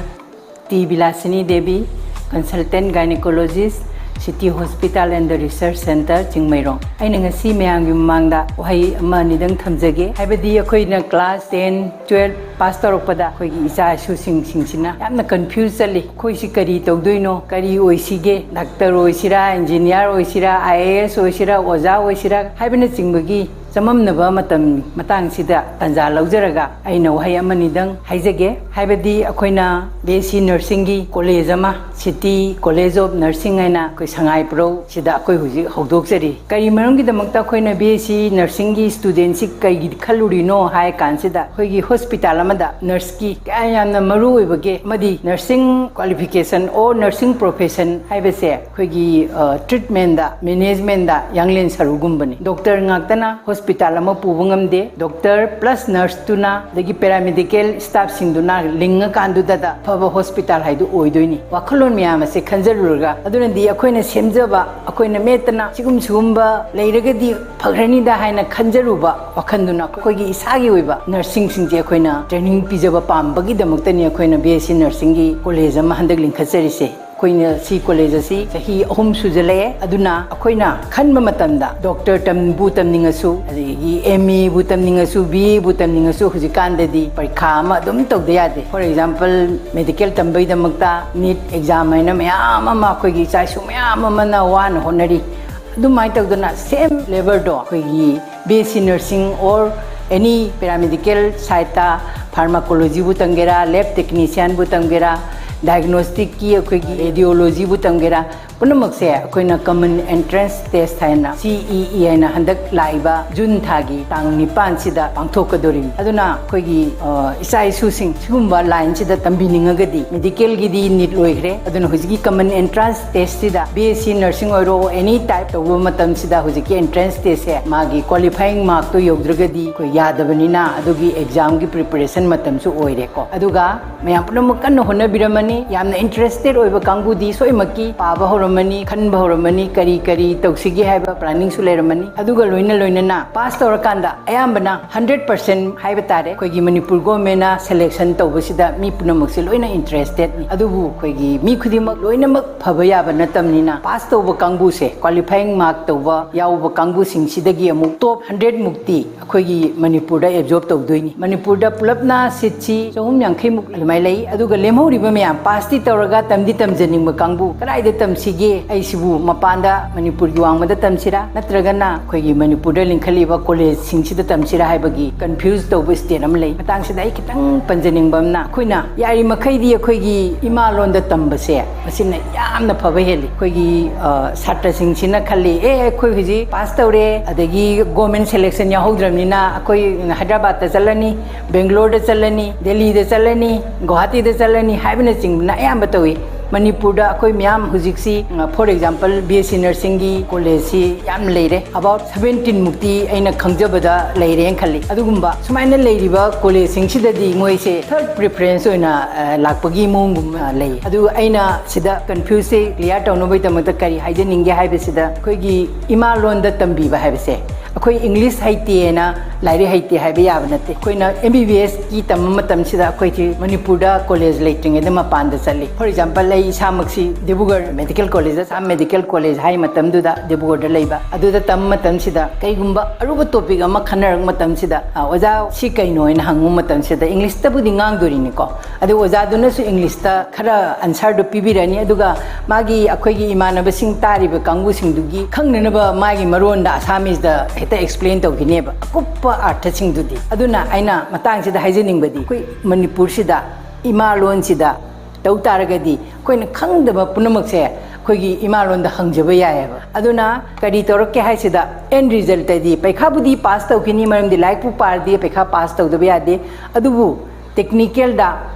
T Bilashini Devi, consultant gynaecologist, city hospital and research centre, Chingmeirong. ꯑꯩꯅ ꯉꯁꯤ ꯃꯌꯥꯝꯒꯤ ꯃꯃꯥꯡꯗ ꯋꯥꯍꯩ ꯑꯃ ꯑꯅꯤꯗꯪ ꯊꯝꯖꯒꯦ꯫ ꯍꯥꯏꯕꯗꯤ ꯑꯩꯈꯣꯏꯅ ꯀ꯭ꯂꯥꯁ ꯇꯦꯟ, ꯇꯨꯌꯦꯜꯞ ꯄꯥꯁ ꯇꯧꯔꯛꯄꯗ ꯑꯩꯈꯣꯏꯒꯤ ꯏꯆꯥ ꯏꯁꯨꯁꯤꯡ, ꯁꯤꯡꯁꯤꯅ ꯌꯥꯝꯅ ꯀꯟꯐ꯭ꯌꯨꯁ ꯆꯠꯂꯤ꯫ ꯑꯩꯈꯣꯏꯁꯤ ꯀꯔꯤ ꯇꯧꯗꯣꯏꯅꯣ? ꯀꯔꯤ ꯑꯣꯏꯁꯤꯒꯦ? Doctor ꯑꯣꯏꯁꯤꯔꯥ, engineer ꯑꯣꯏꯁꯤꯔꯥ, I A S ꯑꯣꯏꯁꯤꯔꯥ, ꯑꯣꯖꯥ ꯑꯣꯏꯁꯤꯔꯥ ꯍꯥꯏꯕꯅꯆꯤꯡꯕꯒꯤ ꯆꯃꯝꯅꯕ ꯃꯇꯝ ꯃꯇꯥꯡꯁꯤꯗ ꯇꯥꯟꯖꯥ ꯂꯧꯖꯔꯒ ꯑꯩꯅ ꯋꯥꯍꯩ ꯑꯃꯅꯤꯗꯪ ꯍꯥꯏꯖꯒꯦ꯫ ꯍꯥꯏꯕꯗꯤ ꯑꯩꯈꯣꯏꯅ B S C Nursingꯒꯤ college ꯑꯃ, City College of Nursing ꯍꯥꯏꯅ ꯑꯩꯈꯣꯏ ꯁꯉꯥꯏ ꯄ꯭ꯔꯧ ꯁꯤꯗ ꯑꯩꯈꯣꯏ ꯍꯧꯖꯤꯛ ꯍꯧꯗꯣꯛꯆꯔꯤ꯫ ꯀꯔꯤ ꯃꯔꯝꯒꯤꯗꯃꯛꯇ ꯑꯩꯈꯣꯏꯅ B S C Nursingꯒꯤ studentꯁꯤ ꯀꯩꯒꯤ ꯈꯜꯂꯨꯔꯤꯅꯣ ꯍꯥꯏ ꯀꯥꯟꯁꯤꯗ, ꯑꯩꯈꯣꯏꯒꯤ hospital ꯑꯃꯗ nurseꯀꯤ ꯀꯌꯥ ꯌꯥꯝꯅ ꯃꯔꯨ ꯑꯣꯏꯕꯒꯦ, ꯑꯃꯗꯤ nursing qualification or nursing profession ꯍꯥꯏꯕꯁꯦ ꯑꯩꯈꯣꯏꯒꯤ, ꯑ, treatmentꯗ, managementꯗ ꯌꯥꯡꯂꯦꯟ ꯁꯔꯨꯒꯨꯝꯕꯅꯤ꯫ Doctor ꯉꯥꯛꯇꯅ hospital ꯑꯃ ꯄꯨꯕ ꯉꯝꯗꯦ꯫ Doctor plus nurseꯇꯨꯅ, ꯑꯗꯒꯤ paramedical staffꯁꯤꯡꯗꯨꯅ ꯂꯤꯡꯉꯀꯥꯟꯗꯨꯗ ꯑꯐꯕ hospital ꯍꯥꯏꯗꯨ ꯑꯣꯏꯗꯣꯏꯅꯤ꯫ ꯋꯥꯈꯜꯂꯣꯟ ꯃꯌꯥꯝ ꯑꯁꯦ ꯈꯟꯖꯔꯨꯔꯒ, ꯑꯗꯨꯅꯗꯤ ꯑꯩꯈꯣꯏꯅ ꯁꯦꯝꯖꯕ, ꯑꯩꯈꯣꯏꯅ ꯃꯦꯠꯇꯅ ꯁꯤꯒꯨꯝ ꯁꯤꯒꯨꯝꯕ ꯂꯩꯔꯒꯗꯤ ꯐꯈ꯭ꯔꯅꯤꯗ ꯍꯥꯏꯅ ꯈꯟꯖꯔꯨꯕ ꯋꯥꯈꯜꯗꯨꯅ ꯑꯩꯈꯣꯏꯒꯤ ꯏꯁꯥꯒꯤ ꯑꯣꯏꯕ nursingꯁꯤꯡꯁꯦ ꯑꯩꯈꯣꯏꯅ training ꯄꯤꯖꯕ ꯄꯥꯝꯕꯒꯤꯗꯃꯛꯇꯅꯤ ꯑꯩꯈꯣꯏꯅ B S C Nursingꯒꯤ college ꯑꯃ ꯍꯟꯗꯛ ꯂꯤꯡꯈꯠꯆꯔꯤꯁꯦ꯫ ꯑꯩꯈꯣꯏꯅ ꯁꯤ college ꯑꯁꯤ ꯆꯍꯤ ꯑꯍꯨꯝ ꯁꯨꯖꯜꯂꯛꯑꯦ꯫ ꯑꯗꯨꯅ ꯑꯩꯈꯣꯏꯅ ꯈꯟꯕ ꯃꯇꯝꯗ doctor ꯇꯝꯕꯨ ꯇꯝꯅꯤꯡꯉꯁꯨ, ꯑꯗꯒꯤ M Aꯕꯨ ꯇꯝꯅꯤꯡꯉꯁꯨ, B Aꯕꯨ ꯇꯝꯅꯤꯡꯉꯁꯨ, ꯍꯧꯖꯤꯛꯀꯥꯟꯗꯗꯤ ꯄꯔꯤꯈꯥ ꯑꯃ ꯑꯗꯨꯝ ꯇꯧꯗ ꯌꯥꯗꯦ꯫ For example, medical ꯇꯝꯕꯒꯤꯗꯃꯛꯇ NEET exam ꯍꯥꯏꯅ ꯃꯌꯥꯝ ꯑꯃ ꯑꯩꯈꯣꯏꯒꯤ ꯏꯆꯥ ꯏꯁꯨ ꯃꯌꯥꯝ ꯑꯃꯅ ꯋꯥꯅ ꯍꯣꯠꯅꯔꯤ꯫ ꯑꯗꯨꯃꯥꯏꯅ ꯇꯧꯗꯅ same levelꯗꯣ ꯑꯩꯈꯣꯏꯒꯤ B S C Nursing or any paramedical sideꯇ pharmacologyꯕꯨ ꯇꯝꯒꯦꯔꯥ, lab technicianꯕꯨ ꯇꯝꯒꯦꯔꯥ, diagnosticꯀꯤ ꯑꯩꯈꯣꯏꯒꯤ radiologyꯕꯨ ꯇꯝꯒꯦꯔꯥ, ꯄꯨꯝꯅꯃꯛꯁꯦ ꯑꯩꯈꯣꯏꯅ common entrance test ꯍꯥꯏꯅ, C E E ꯍꯥꯏꯅ ꯍꯟꯗꯛ ꯂꯥꯛꯏꯕ June ꯊꯥꯒꯤ ꯇꯥꯡ ꯅꯤꯄꯥꯟꯁꯤꯗ ꯄꯥꯡꯊꯣꯛꯀꯗꯧꯔꯤꯕꯅꯤ꯫ ꯑꯗꯨꯅ ꯑꯩꯈꯣꯏꯒꯤ, ꯑ, ꯏꯆꯥ ꯏꯁꯨꯁꯤꯡ ꯁꯤꯒꯨꯝꯕ lineꯁꯤꯗ ꯇꯝꯕꯤꯅꯤꯡꯉꯒꯗꯤ, medicalꯒꯤꯗꯤ NEET ꯂꯣꯏꯈ꯭ꯔꯦ, ꯑꯗꯨꯅ ꯍꯧꯖꯤꯛꯀꯤ common entrance testꯁꯤꯗ B S C Nursing ꯑꯣꯏꯔꯣ, any type ꯇꯧꯕ ꯃꯇꯝꯁꯤꯗ ꯍꯧꯖꯤꯛꯀꯤ entrance testꯁꯦ ꯃꯥꯒꯤ qualifying markꯇꯣ ꯌꯧꯗ꯭ꯔꯒꯗꯤ ꯑꯩꯈꯣꯏ ꯌꯥꯗꯕꯅꯤꯅ, ꯑꯗꯨꯒꯤ examꯒꯤ preparation ꯃꯇꯝꯁꯨ ꯑꯣꯏꯔꯦꯀꯣ꯫ ꯑꯗꯨꯒ ꯃꯌꯥꯝ ꯄꯨꯝꯅꯃꯛ ꯀꯟꯅ ꯍꯣꯠꯅꯕꯤꯔꯝꯃꯅꯤ꯫ ꯌꯥꯝꯅ interested ꯑꯣꯏꯕ ꯀꯥꯡꯕꯨꯗꯤ ꯁꯣꯏꯃꯛꯀꯤ ꯄꯥꯕ ꯍꯧꯔꯝꯃꯅꯤ, ꯈꯟꯕ ꯍꯧꯔꯝꯃꯅꯤ, ꯀꯔꯤ ꯀꯔꯤ ꯇꯧꯁꯤꯒꯦ ꯍꯥꯏꯕ planningꯁꯨ ꯂꯩꯔꯝꯃꯅꯤ꯫ ꯑꯗꯨꯒ ꯂꯣꯏꯅ ꯂꯣꯏꯅꯅ pass ꯇꯧꯔꯀꯥꯟꯗ ꯑꯌꯥꯝꯕꯅ hundred percent ꯍꯥꯏꯕ ꯇꯥꯔꯦ, ꯑꯩꯈꯣꯏꯒꯤ ꯃꯅꯤꯄꯨꯔ governmentꯅ selection ꯇꯧꯕꯁꯤꯗ ꯃꯤ ꯄꯨꯝꯅꯃꯛꯁꯦ ꯂꯣꯏꯅ interestedꯅꯤ꯫ ꯑꯗꯨꯕꯨ ꯑꯩꯈꯣꯏꯒꯤ ꯃꯤ ꯈꯨꯗꯤꯡꯃꯛ ꯂꯣꯏꯅꯃꯛ ꯐꯕ ꯌꯥꯕ ꯅꯠꯇꯕꯅꯤꯅ, pass ꯇꯧꯕ ꯀꯥꯡꯕꯨꯁꯦ, qualifying mark ꯇꯧꯕ ꯌꯥꯎꯕ ꯀꯥꯡꯕꯨꯁꯤꯡꯁꯤꯗꯒꯤ ꯑꯃꯨꯛ top hundred ꯃꯨꯛꯇꯤ ꯑꯩꯈꯣꯏꯒꯤ ꯃꯅꯤꯄꯨꯔꯗ absorb ꯇꯧꯗꯣꯏꯅꯤ꯫ ꯃꯅꯤꯄꯨꯔꯗ ꯄꯨꯂꯞꯅ seatꯁꯤ ꯆꯍꯨꯝ ꯌꯥꯡꯈꯩ ꯃꯨꯛ ꯑꯗꯨꯃꯥꯏꯅ ꯂꯩ꯫ ꯑꯗꯨꯒ ꯂꯦꯝꯍꯧꯔꯤꯕ ꯃꯌꯥꯝ, passꯇꯤ ꯇꯧꯔꯒ ꯇꯝꯗꯤ ꯇꯝꯖꯅꯤꯡꯕ ꯀꯥꯡꯕꯨ, ꯀꯗꯥꯏꯗ ꯇꯝꯁꯤꯒꯦ ꯑꯦ, ꯑꯩꯁꯤꯕꯨ ꯃꯄꯥꯟꯗ ꯃꯅꯤꯄꯨꯔꯒꯤ ꯋꯥꯡꯃꯗ ꯇꯝꯁꯤꯔꯥ, ꯅꯠꯇ꯭ꯔꯒꯅ ꯑꯩꯈꯣꯏꯒꯤ ꯃꯅꯤꯄꯨꯔꯗ ꯂꯤꯡꯈꯠꯂꯤꯕ ꯀꯣꯂꯦꯖꯁꯤꯡꯁꯤꯗ ꯇꯝꯁꯤꯔꯥ ꯍꯥꯏꯕꯒꯤ ꯀꯟꯐ꯭ꯌꯨꯁ ꯇꯧꯕ ꯁ꯭ꯇꯦꯠ ꯑꯃ ꯂꯩ꯫ ꯃꯇꯥꯡꯁꯤꯗ ꯑꯩ ꯈꯤꯇꯪ ꯄꯟꯖꯅꯤꯡꯕ ꯑꯃꯅ, ꯑꯩꯈꯣꯏꯅ ꯌꯥꯔꯤꯃꯈꯩꯗꯤ ꯑꯩꯈꯣꯏꯒꯤ ꯏꯃꯥ ꯂꯣꯟꯗ ꯇꯝꯕꯁꯦ, ꯃꯁꯤꯅ ꯌꯥꯝꯅ ꯐꯕ ꯍꯦꯜꯂꯤ꯫ ꯑꯩꯈꯣꯏꯒꯤ, ꯑ, ꯁꯥꯇ꯭ꯔꯁꯤꯡꯁꯤꯅ ꯈꯜꯂꯤ, "ꯑꯦ, ꯑꯩꯈꯣꯏ ꯍꯧꯖꯤꯛ ꯄꯥꯁ ꯇꯧꯔꯦ, ꯑꯗꯒꯤ ꯒꯣꯔꯃꯦꯟ ꯁꯦꯂꯦꯛꯁꯟ ꯌꯥꯎꯍꯧꯗ꯭ꯔꯕꯅꯤꯅ ꯑꯩꯈꯣꯏ ꯍꯥꯏꯗ꯭ꯔꯕꯥꯗꯇ ꯆꯠꯂꯅꯤ, ꯕꯦꯡꯒ꯭ꯂꯣꯔꯗ ꯆꯠꯂꯅꯤ, ꯗꯦꯜꯂꯤꯗ ꯆꯠꯂꯅꯤ, ꯒꯨꯋꯥꯍꯥꯇꯤꯗ ꯆꯠꯂꯅꯤ" ꯍꯥꯏꯕꯅꯆꯤꯡꯕꯅ ꯑꯌꯥꯝꯕ ꯇꯧꯏ꯫ ꯃꯅꯤꯄꯨꯔꯗ ꯑꯩꯈꯣꯏ ꯃꯌꯥꯝ ꯍꯧꯖꯤꯛꯁꯤ, for example, B S C nursingꯒꯤ ꯀꯣꯂꯦꯖꯁꯤ ꯌꯥꯝ ꯂꯩꯔꯦ, about seventeen ꯃꯨꯛꯇꯤ ꯑꯩꯅ ꯈꯪꯖꯕꯗ ꯂꯩꯔꯦꯅ ꯈꯜꯂꯤ꯫ ꯑꯗꯨꯒꯨꯝꯕ ꯁꯨꯃꯥꯏꯅ ꯂꯩꯔꯤꯕ ꯀꯣꯂꯦꯖꯁꯤꯡꯁꯤꯗꯗꯤ ꯃꯣꯏꯁꯦ third preference ꯑꯣꯏꯅ, ꯑ, ꯂꯥꯛꯄꯒꯤ ꯃꯑꯣꯡꯒꯨꯝꯕ ꯂꯩ꯫ ꯑꯗꯨ ꯑꯩꯅ ꯁꯤꯗ ꯀꯟꯐ꯭ꯌꯨꯁꯁꯦ ꯀ꯭ꯂꯤꯌꯥꯔ ꯇꯧꯅꯕꯒꯤꯗꯃꯛꯇ ꯀꯔꯤ ꯍꯥꯏꯖꯅꯤꯡꯒꯦ ꯍꯥꯏꯕꯁꯤꯗ, ꯑꯩꯈꯣꯏꯒꯤ ꯏꯃꯥ ꯂꯣꯟꯗ ꯇꯝꯕꯤꯕ ꯍꯥꯏꯕꯁꯦ, ꯑꯩꯈꯣꯏ ꯏꯪꯂꯤꯁ ꯍꯩꯇꯦꯅ ꯂꯥꯏꯔꯤꯛ ꯍꯩꯇꯦ ꯍꯥꯏꯕ ꯌꯥꯕ ꯅꯠꯇꯦ꯫ ꯑꯩꯈꯣꯏꯅ M B B S ꯀꯤ ꯇꯝꯕ ꯃꯇꯝꯁꯤꯗ ꯑꯩꯈꯣꯏꯁꯤ ꯃꯅꯤꯄꯨꯔꯗ ꯀꯣꯂꯦꯖ ꯂꯩꯇ꯭ꯔꯤꯉꯩꯗ ꯃꯄꯥꯟꯗ ꯆꯠꯂꯤ꯫ For example, ꯑꯩ ꯏꯁꯥꯃꯛꯁꯤ ꯗꯤꯕ꯭ꯔꯨꯒꯔ ꯃꯦꯗꯤꯀꯦꯜ ꯀꯣꯂꯦꯖꯇ, ꯑꯁꯥꯝ ꯃꯦꯗꯤꯀꯦꯜ ꯀꯣꯂꯦꯖ ꯍꯥꯏ ꯃꯇꯝꯗꯨꯗ ꯗꯤꯕ꯭ꯔꯨꯒꯔꯗ ꯂꯩꯕ, ꯑꯗꯨꯗ ꯇꯝꯕ ꯃꯇꯝꯁꯤꯗ ꯀꯩꯒꯨꯝꯕ ꯑꯔꯨꯕ ꯇꯣꯄꯤꯛ ꯑꯃ ꯈꯟꯅꯔꯛꯄ ꯃꯇꯝꯁꯤꯗ, "ꯑ, ꯑꯣꯖꯥ, ꯁꯤ ꯀꯩꯅꯣ?" ꯍꯥꯏꯅ ꯍꯪꯕ ꯃꯇꯝꯁꯤꯗ ꯏꯪꯂꯤꯁꯇꯕꯨꯗꯤ ꯉꯥꯡꯗꯣꯔꯤꯅꯤꯀꯣ, ꯑꯗꯨ ꯑꯣꯖꯥꯗꯨꯅꯁꯨ ꯏꯪꯂꯤꯁꯇ ꯈꯔ ꯑꯟꯁꯔꯗꯨ ꯄꯤꯕꯤꯔꯅꯤ, ꯑꯗꯨꯒ ꯃꯥꯒꯤ, ꯑꯩꯈꯣꯏꯒꯤ ꯏꯃꯥꯟꯅꯕꯁꯤꯡ ꯇꯥꯔꯤꯕ ꯀꯥꯡꯕꯨꯁꯤꯡꯗꯨꯒꯤ ꯈꯪꯅꯅꯕ ꯃꯥꯒꯤ ꯃꯔꯣꯟꯗ ꯑꯁꯥꯃꯤꯁꯇ ꯍꯦꯛꯇ ꯑꯦꯛꯁꯄ꯭ꯂꯦꯟ ꯇꯧꯈꯤꯅꯦꯕ ꯑꯀꯨꯞꯄ ꯑꯥꯔꯊꯁꯤꯡꯗꯨꯗꯤ꯫ ꯑꯗꯨꯅ ꯑꯩꯅ ꯃꯇꯥꯡꯁꯤꯗ ꯍꯥꯏꯖꯅꯤꯡꯕꯗꯤ, ꯑꯩꯈꯣꯏ ꯃꯅꯤꯄꯨꯔꯁꯤꯗ ꯏꯃꯥ ꯂꯣꯟꯁꯤꯗ ꯇꯧ ꯇꯥꯔꯒꯗꯤ ꯑꯩꯈꯣꯏꯅ ꯈꯪꯗꯕ ꯄꯨꯝꯅꯃꯛꯁꯦ ꯑꯩꯈꯣꯏꯒꯤ ꯏꯃꯥ ꯂꯣꯟꯗ ꯍꯪꯖꯕ ꯌꯥꯏꯑꯕ꯫ ꯑꯗꯨꯅ ꯀꯔꯤ ꯇꯧꯔꯛꯀꯦ ꯍꯥꯏꯁꯤꯗ, ꯑꯦꯟ ꯔꯤꯖꯜꯇꯗꯤ ꯄꯩꯈꯥꯕꯨꯗꯤ ꯄꯥꯁ ꯇꯧꯈꯤꯅꯤ, ꯃꯔꯝꯗꯤ ꯂꯥꯏꯔꯤꯛꯄꯨ ꯄꯥꯔꯗꯤ ꯄꯩꯈꯥ ꯄꯥꯁ ꯇꯧꯗꯕ ꯌꯥꯗꯦ꯫ ꯑꯗꯨꯕꯨ ꯇꯦꯛꯅꯤꯀꯦꯜꯗ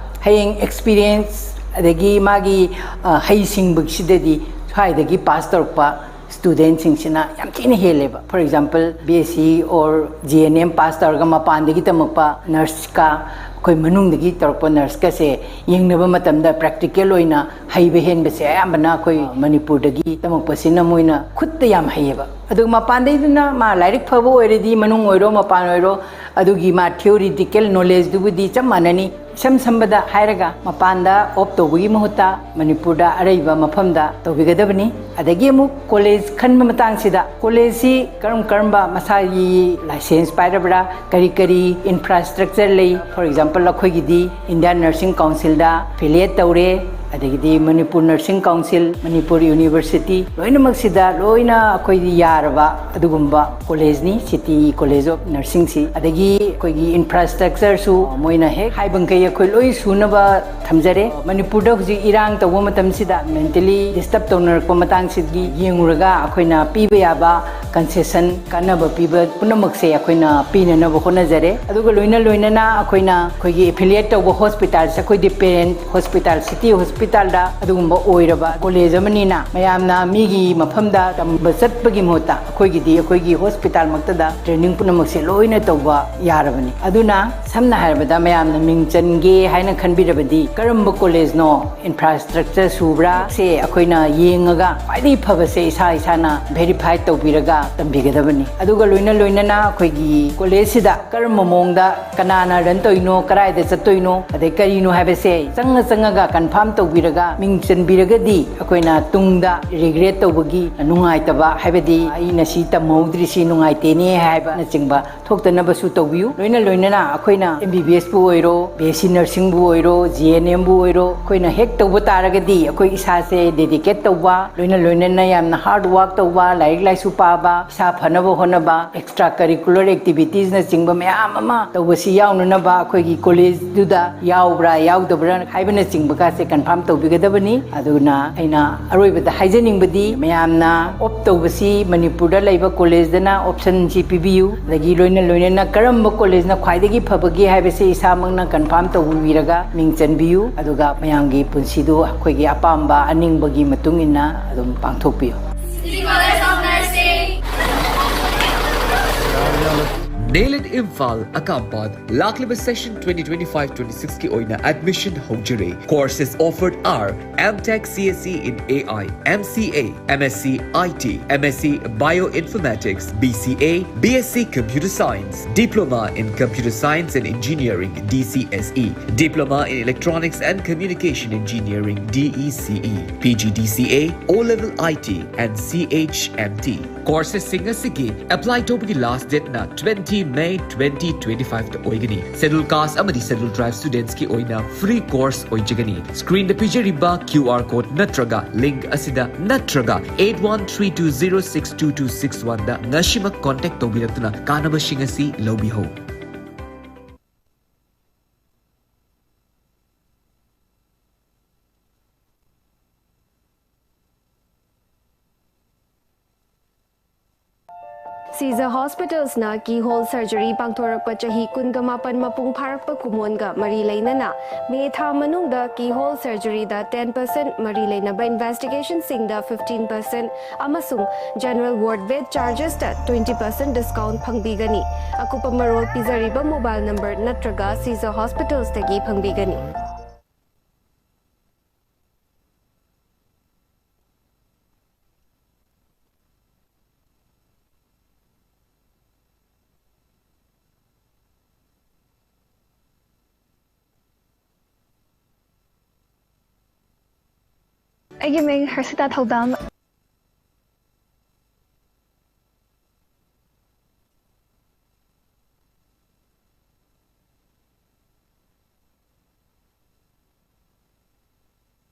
ꯍꯌꯦꯡ ꯑꯦꯛꯁꯄꯤꯔꯤꯌꯦꯟꯁ ꯑꯗꯒꯤ ꯃꯥꯒꯤ, ꯑ, ꯍꯩꯁꯤꯡꯕꯁꯤꯗꯗꯤ ꯁ꯭ꯋꯥꯏꯗꯒꯤ ꯄꯥꯁ ꯇꯧꯔꯛꯄ ꯁ꯭ꯇꯨꯗꯦꯟꯁꯤꯡꯁꯤꯅ ꯌꯥꯝ ꯊꯤꯅ ꯍꯦꯜꯂꯦꯕ꯫ For example, B S C or G N M pass ꯇꯧꯔꯒ ꯃꯄꯥꯟꯗꯒꯤ ꯇꯝꯃꯛꯄ ꯅꯔꯁꯀ ꯑꯩꯈꯣꯏ ꯃꯅꯨꯡꯗꯒꯤ ꯇꯧꯔꯛꯄ ꯅꯔꯁꯀꯁꯦ ꯌꯦꯡꯅꯕ ꯃꯇꯝꯗ ꯄ꯭ꯔꯦꯛꯇꯤꯀꯦꯜ ꯑꯣꯏꯅ ꯍꯩꯕ ꯍꯦꯟꯕꯁꯦ ꯑꯌꯥꯝꯕꯅ ꯑꯩꯈꯣꯏ ꯃꯅꯤꯄꯨꯔꯗꯒꯤ ꯇꯝꯃꯛꯄꯁꯤꯅ ꯃꯣꯏꯅ ꯈꯨꯠꯇ ꯌꯥꯝ ꯍꯩꯌꯦꯕ꯫ ꯑꯗꯨꯒ ꯃꯄꯥꯟꯗꯩꯗꯨꯅ ꯃꯥ ꯂꯥꯏꯔꯤꯛ ꯐꯕ ꯑꯣꯏꯔꯗꯤ, ꯃꯅꯨꯡ ꯑꯣꯏꯔꯣ ꯃꯄꯥꯟ ꯑꯣꯏꯔꯣ, ꯑꯗꯨꯒꯤ ꯃꯥ theoretical knowledgeꯗꯨꯕꯨꯗꯤ ꯆꯞ ꯃꯥꯟꯅꯅꯤ꯫ ꯏꯁꯝ ꯁꯝꯕꯗ ꯍꯥꯏꯔꯒ, ꯃꯄꯥꯟꯗ ꯑꯣꯞ ꯇꯧꯕꯒꯤ ꯃꯍꯨꯠꯇ ꯃꯅꯤꯄꯨꯔꯗ ꯑꯔꯩꯕ ꯃꯐꯝꯗ ꯇꯧꯕꯤꯒꯗꯕꯅꯤ꯫ ꯑꯗꯒꯤ ꯑꯃꯨꯛ ꯀꯣꯂꯦꯖ ꯈꯟꯕ ꯃꯇꯥꯡꯁꯤꯗ, ꯀꯣꯂꯦꯖꯁꯤ ꯀꯔꯝ ꯀꯔꯝꯕ ꯃꯁꯥꯒꯤ ꯂꯥꯏꯁꯦꯟꯁ ꯄꯥꯏꯔꯕ꯭ꯔꯥ, ꯀꯔꯤ ꯀꯔꯤ ꯏꯟꯐ꯭ꯔꯥꯁ꯭ꯇ꯭ꯔꯛꯆꯔ ꯂꯩ? For example, ꯑꯩꯈꯣꯏꯒꯤꯗꯤ Indian Nursing Councilꯗ affiliate ꯇꯧꯔꯦ, ꯑꯗꯒꯤꯗꯤ ꯃꯅꯤꯄꯨꯔ ꯅꯔꯁꯤꯡ ꯀꯥꯎꯟꯁꯤꯜ, ꯃꯅꯤꯄꯨꯔ ꯌꯨꯅꯤꯚꯔꯁꯤꯇꯤ, ꯂꯣꯏꯅꯃꯛꯁꯤꯗ ꯂꯣꯏꯅ ꯑꯩꯈꯣꯏꯗꯤ ꯌꯥꯔꯕ ꯑꯗꯨꯒꯨꯝꯕ ꯀꯣꯂꯦꯖꯅꯤ, ꯁꯤꯇꯤ ꯀꯣꯂꯦꯖ ꯑꯣꯐ ꯅꯔꯁꯤꯡꯁꯤ꯫ ꯑꯗꯒꯤ ꯑꯩꯈꯣꯏꯒꯤ ꯏꯟꯐ꯭ꯔꯥꯁ꯭ꯇ꯭ꯔꯛꯆꯔꯁꯨ ꯃꯣꯏꯅ ꯍꯦꯛ ꯍꯥꯏꯕꯈꯩ ꯑꯩꯈꯣꯏ ꯂꯣꯏ ꯁꯨꯅꯕ ꯊꯝꯖꯔꯦ꯫ ꯃꯅꯤꯄꯨꯔꯗ ꯍꯧꯖꯤꯛ ꯏꯔꯥꯡ ꯇꯧꯕ ꯃꯇꯝꯁꯤꯗ mentally disturb ꯇꯧꯅꯔꯛꯄ ꯃꯇꯥꯡꯁꯤꯒꯤ ꯌꯦꯡꯉꯨꯔꯒ ꯑꯩꯈꯣꯏꯅ ꯄꯤꯕ ꯌꯥꯕ concession, ꯀꯥꯟꯅꯕ ꯄꯤꯕ ꯄꯨꯝꯅꯃꯛꯁꯦ ꯑꯩꯈꯣꯏꯅ ꯄꯤꯅꯅꯕ ꯍꯣꯠꯅꯖꯔꯦ꯫ ꯑꯗꯨꯒ ꯂꯣꯏꯅ ꯂꯣꯏꯅꯅ ꯑꯩꯈꯣꯏꯅ ꯑꯩꯈꯣꯏꯒꯤ affiliate ꯇꯧꯕ ꯍꯣꯁꯄꯤꯇꯥꯜꯁꯦ, ꯑꯩꯈꯣꯏꯗꯤ parent ꯍꯣꯁꯄꯤꯇꯥꯜ, ꯁꯤꯇꯤ ꯍꯣꯁꯄꯤꯇꯥꯜꯗ ꯑꯗꯨꯒꯨꯝꯕ ꯑꯣꯏꯔꯕ ꯀꯣꯂꯦꯖ ꯑꯃꯅꯤꯅ ꯃꯌꯥꯝꯅ ꯃꯤꯒꯤ ꯃꯐꯝꯗ ꯇꯝꯕ ꯆꯠꯄꯒꯤ ꯃꯍꯨꯠꯇ ꯑꯩꯈꯣꯏꯒꯤꯗꯤ ꯑꯩꯈꯣꯏꯒꯤ ꯍꯣꯁꯄꯤꯇꯥꯜꯃꯛꯇꯗ training ꯄꯨꯝꯅꯃꯛꯁꯦ ꯂꯣꯏꯅ ꯇꯧꯕ ꯌꯥꯔꯕꯅꯤ꯫ ꯑꯗꯨꯅ ꯁꯝꯅ ꯍꯥꯏꯔꯕꯗ ꯃꯌꯥꯝꯅ ꯃꯤꯡ ꯆꯟꯒꯦ ꯍꯥꯏꯅ ꯈꯟꯕꯤꯔꯕꯗꯤ ꯀꯔꯝꯕ ꯀꯣꯂꯦꯖꯅꯣ, ꯏꯟꯐ꯭ꯔꯥꯁ꯭ꯇ꯭ꯔꯛꯆꯔ ꯁꯨꯕ꯭ꯔꯥ ꯁꯦ ꯑꯩꯈꯣꯏꯅ ꯌꯦꯡꯉꯒ ꯈ꯭ꯋꯥꯏꯗꯒꯤ ꯐꯕꯁꯦ ꯏꯁꯥ ꯏꯁꯥꯅ verify ꯇꯧꯕꯤꯔꯒ ꯇꯝꯕꯤꯒꯗꯕꯅꯤ꯫ ꯑꯗꯨꯒ ꯂꯣꯏꯅ ꯂꯣꯏꯅꯅ ꯑꯩꯈꯣꯏꯒꯤ ꯀꯣꯂꯦꯖꯁꯤꯗ ꯀꯔꯝꯕ ꯃꯑꯣꯡꯗ ꯀꯅꯥꯅ run ꯇꯧꯔꯤꯅꯣ, ꯀꯗꯥꯏꯗ ꯆꯠꯇꯣꯏꯅꯣ, ꯑꯗꯩ ꯀꯔꯤꯅꯣ ꯍꯥꯏꯕꯁꯦ ꯆꯪꯉ ꯆꯪꯉꯒ confirm ꯇꯧꯕꯤꯔꯒ ꯃꯤꯡ ꯆꯟꯕꯤꯔꯒꯗꯤ ꯑꯩꯈꯣꯏꯅ ꯇꯨꯡꯗ regret ꯇꯧꯕꯒꯤ ꯅꯨꯡꯉꯥꯏꯇꯕ, ꯍꯥꯏꯕꯗꯤ ꯑꯩꯅ ꯁꯤ ꯇꯝꯍꯧꯗ꯭ꯔꯤꯁꯤ ꯅꯨꯡꯉꯥꯏꯇꯦꯅꯦ ꯍꯥꯏꯕꯅꯆꯤꯡꯕ ꯊꯣꯛꯇꯅꯕꯁꯨ ꯇꯧꯕꯤꯌꯨ꯫ ꯂꯣꯏꯅ ꯂꯣꯏꯅꯅ ꯑꯩꯈꯣꯏꯅ M B B S ꯄꯨ ꯑꯣꯏꯔꯣ, B S C nursing ꯕꯨ ꯑꯣꯏꯔꯣ, G N M ꯕꯨ ꯑꯣꯏꯔꯣ, ꯑꯩꯈꯣꯏꯅ ꯍꯦꯛ ꯇꯧꯕ ꯇꯥꯔꯒꯗꯤ ꯑꯩꯈꯣꯏ ꯏꯁꯥꯁꯦ dedicate ꯇꯧꯕ, ꯂꯣꯏꯅ ꯂꯣꯏꯅꯅ ꯌꯥꯝꯅ hard work ꯇꯧꯕ, ꯂꯥꯏꯔꯤꯛ ꯂꯥꯏꯁꯨ ꯄꯥꯕ, ꯏꯁꯥ ꯐꯅꯕ ꯍꯣꯠꯅꯕ, extra curricular activitiesꯅꯆꯤꯡꯕ ꯃꯌꯥꯝ ꯑꯃ ꯇꯧꯕꯁꯤ ꯌꯥꯎꯅꯅꯕ ꯑꯩꯈꯣꯏꯒꯤ ꯀꯣꯂꯦꯖꯗꯨꯗ ꯌꯥꯎꯕ꯭ꯔꯥ ꯌꯥꯎꯗꯕ꯭ꯔꯥ ꯍꯥꯏꯕꯅꯆꯤꯡꯕꯒꯁꯦ confirm ꯇꯧꯕꯤꯒꯗꯕꯅꯤ꯫ ꯑꯗꯨꯅ ꯑꯩꯅ ꯑꯔꯣꯏꯕꯗ ꯍꯥꯏꯖꯅꯤꯡꯕꯗꯤ ꯃꯌꯥꯝꯅ opt ꯇꯧꯕꯁꯤ ꯃꯅꯤꯄꯨꯔꯗ ꯂꯩꯕ ꯀꯣꯂꯦꯖꯗꯅ optionꯁꯤ ꯄꯤꯕꯤꯌꯨ, ꯑꯗꯒꯤ ꯂꯣꯏꯅ ꯂꯣꯏꯅꯅ ꯀꯔꯝꯕ ꯀꯣꯂꯦꯖꯅ ꯈ꯭ꯋꯥꯏꯗꯒꯤ ꯐꯕꯒꯦ ꯍꯥꯏꯕꯁꯤ ꯏꯁꯥꯃꯛꯅ confirm ꯇꯧꯕꯤꯔꯒ ꯃꯤꯡ ꯆꯟꯕꯤꯌꯨ, ꯑꯗꯨꯒ ꯃꯌꯥꯝꯒꯤ ꯄꯨꯟꯁꯤꯗꯨ ꯑꯩꯈꯣꯏꯒꯤ ꯑꯄꯥꯝꯕ ꯑꯅꯤꯡꯕꯒꯤ ꯃꯇꯨꯡ ꯏꯟꯅ ꯑꯗꯨꯝ ꯄꯥꯡꯊꯣꯛꯄꯤꯌꯨ꯫ City College of Nursing. Nail It Imphal, Acambad, ꯂꯥꯛꯂꯤꯕ session twenty twenty-five twenty-six ꯀꯤ ꯑꯣꯏꯅ admission ꯍꯧꯖꯔꯦ꯫ Courses offered are M Tech C S E in A I, M C A, M S C I T, M S C Bioinformatics, B C A, B S C Computer Science, Diploma in Computer Science and Engineering, D C S E, Diploma in Electronics and Communication Engineering, D E C E, P G D C A, O-Level I T, and C H M T꯫ Courses ꯁꯤꯡ ꯑꯁꯤꯒꯤ apply ꯇꯧꯕꯒꯤ last date ꯅ twenty May twenty twenty-five ꯇ ꯑꯣꯏꯒꯅꯤ꯫ Schedule Caste ꯑꯃꯗꯤ Schedule Tribe students ꯀꯤ ꯑꯣꯏꯅ free course ꯑꯣꯏꯖꯒꯅꯤ꯫ Screen ꯗ ꯄꯤꯖꯔꯤꯕ QR code ꯅꯠꯇ꯭ꯔꯒ link ꯑꯁꯤꯗ ꯅꯠꯇ꯭ꯔꯒ eight one three two zero six two two six one ꯗ ꯉꯁꯤꯃꯛ contact ꯇꯧꯕꯤꯔꯛꯇꯨꯅ ꯀꯥꯟꯅꯕꯁꯤꯡ ꯑꯁꯤ ꯂꯧꯕꯤꯍꯧ꯫ Caesar Hospitals ꯅ keyhole surgery ꯄꯥꯡꯊꯣꯔꯛꯄ ꯆꯍꯤ ꯀꯨꯟꯒ ꯃꯥꯄꯟ ꯃꯄꯨꯡ ꯐꯥꯔꯛꯄ ꯀꯨꯝꯑꯣꯟꯒ ꯃꯔꯤ ꯂꯩꯅꯅ ꯃꯦ ꯊꯥ ꯃꯅꯨꯡꯗ keyhole surgery ꯗ ten percent, ꯃꯔꯤ ꯂꯩꯅꯕ investigation ꯁꯤꯡꯗ fifteen percent ꯑꯃꯁꯨꯡ general ward bed charges ꯇ twenty percent discount ꯐꯪꯕꯤꯒꯅꯤ꯫ ꯑꯀꯨꯞꯄ ꯃꯔꯣꯜ ꯄꯤꯖꯔꯤꯕ mobile number ꯅꯠꯇ꯭ꯔꯒ Caesar Hospitals ꯇꯒꯤ ꯐꯪꯕꯤꯒꯅꯤ꯫ ꯑꯩꯒꯤ ꯃꯤꯡ ꯍꯔꯁꯤꯇꯥ ꯊꯧꯗꯥꯝ꯫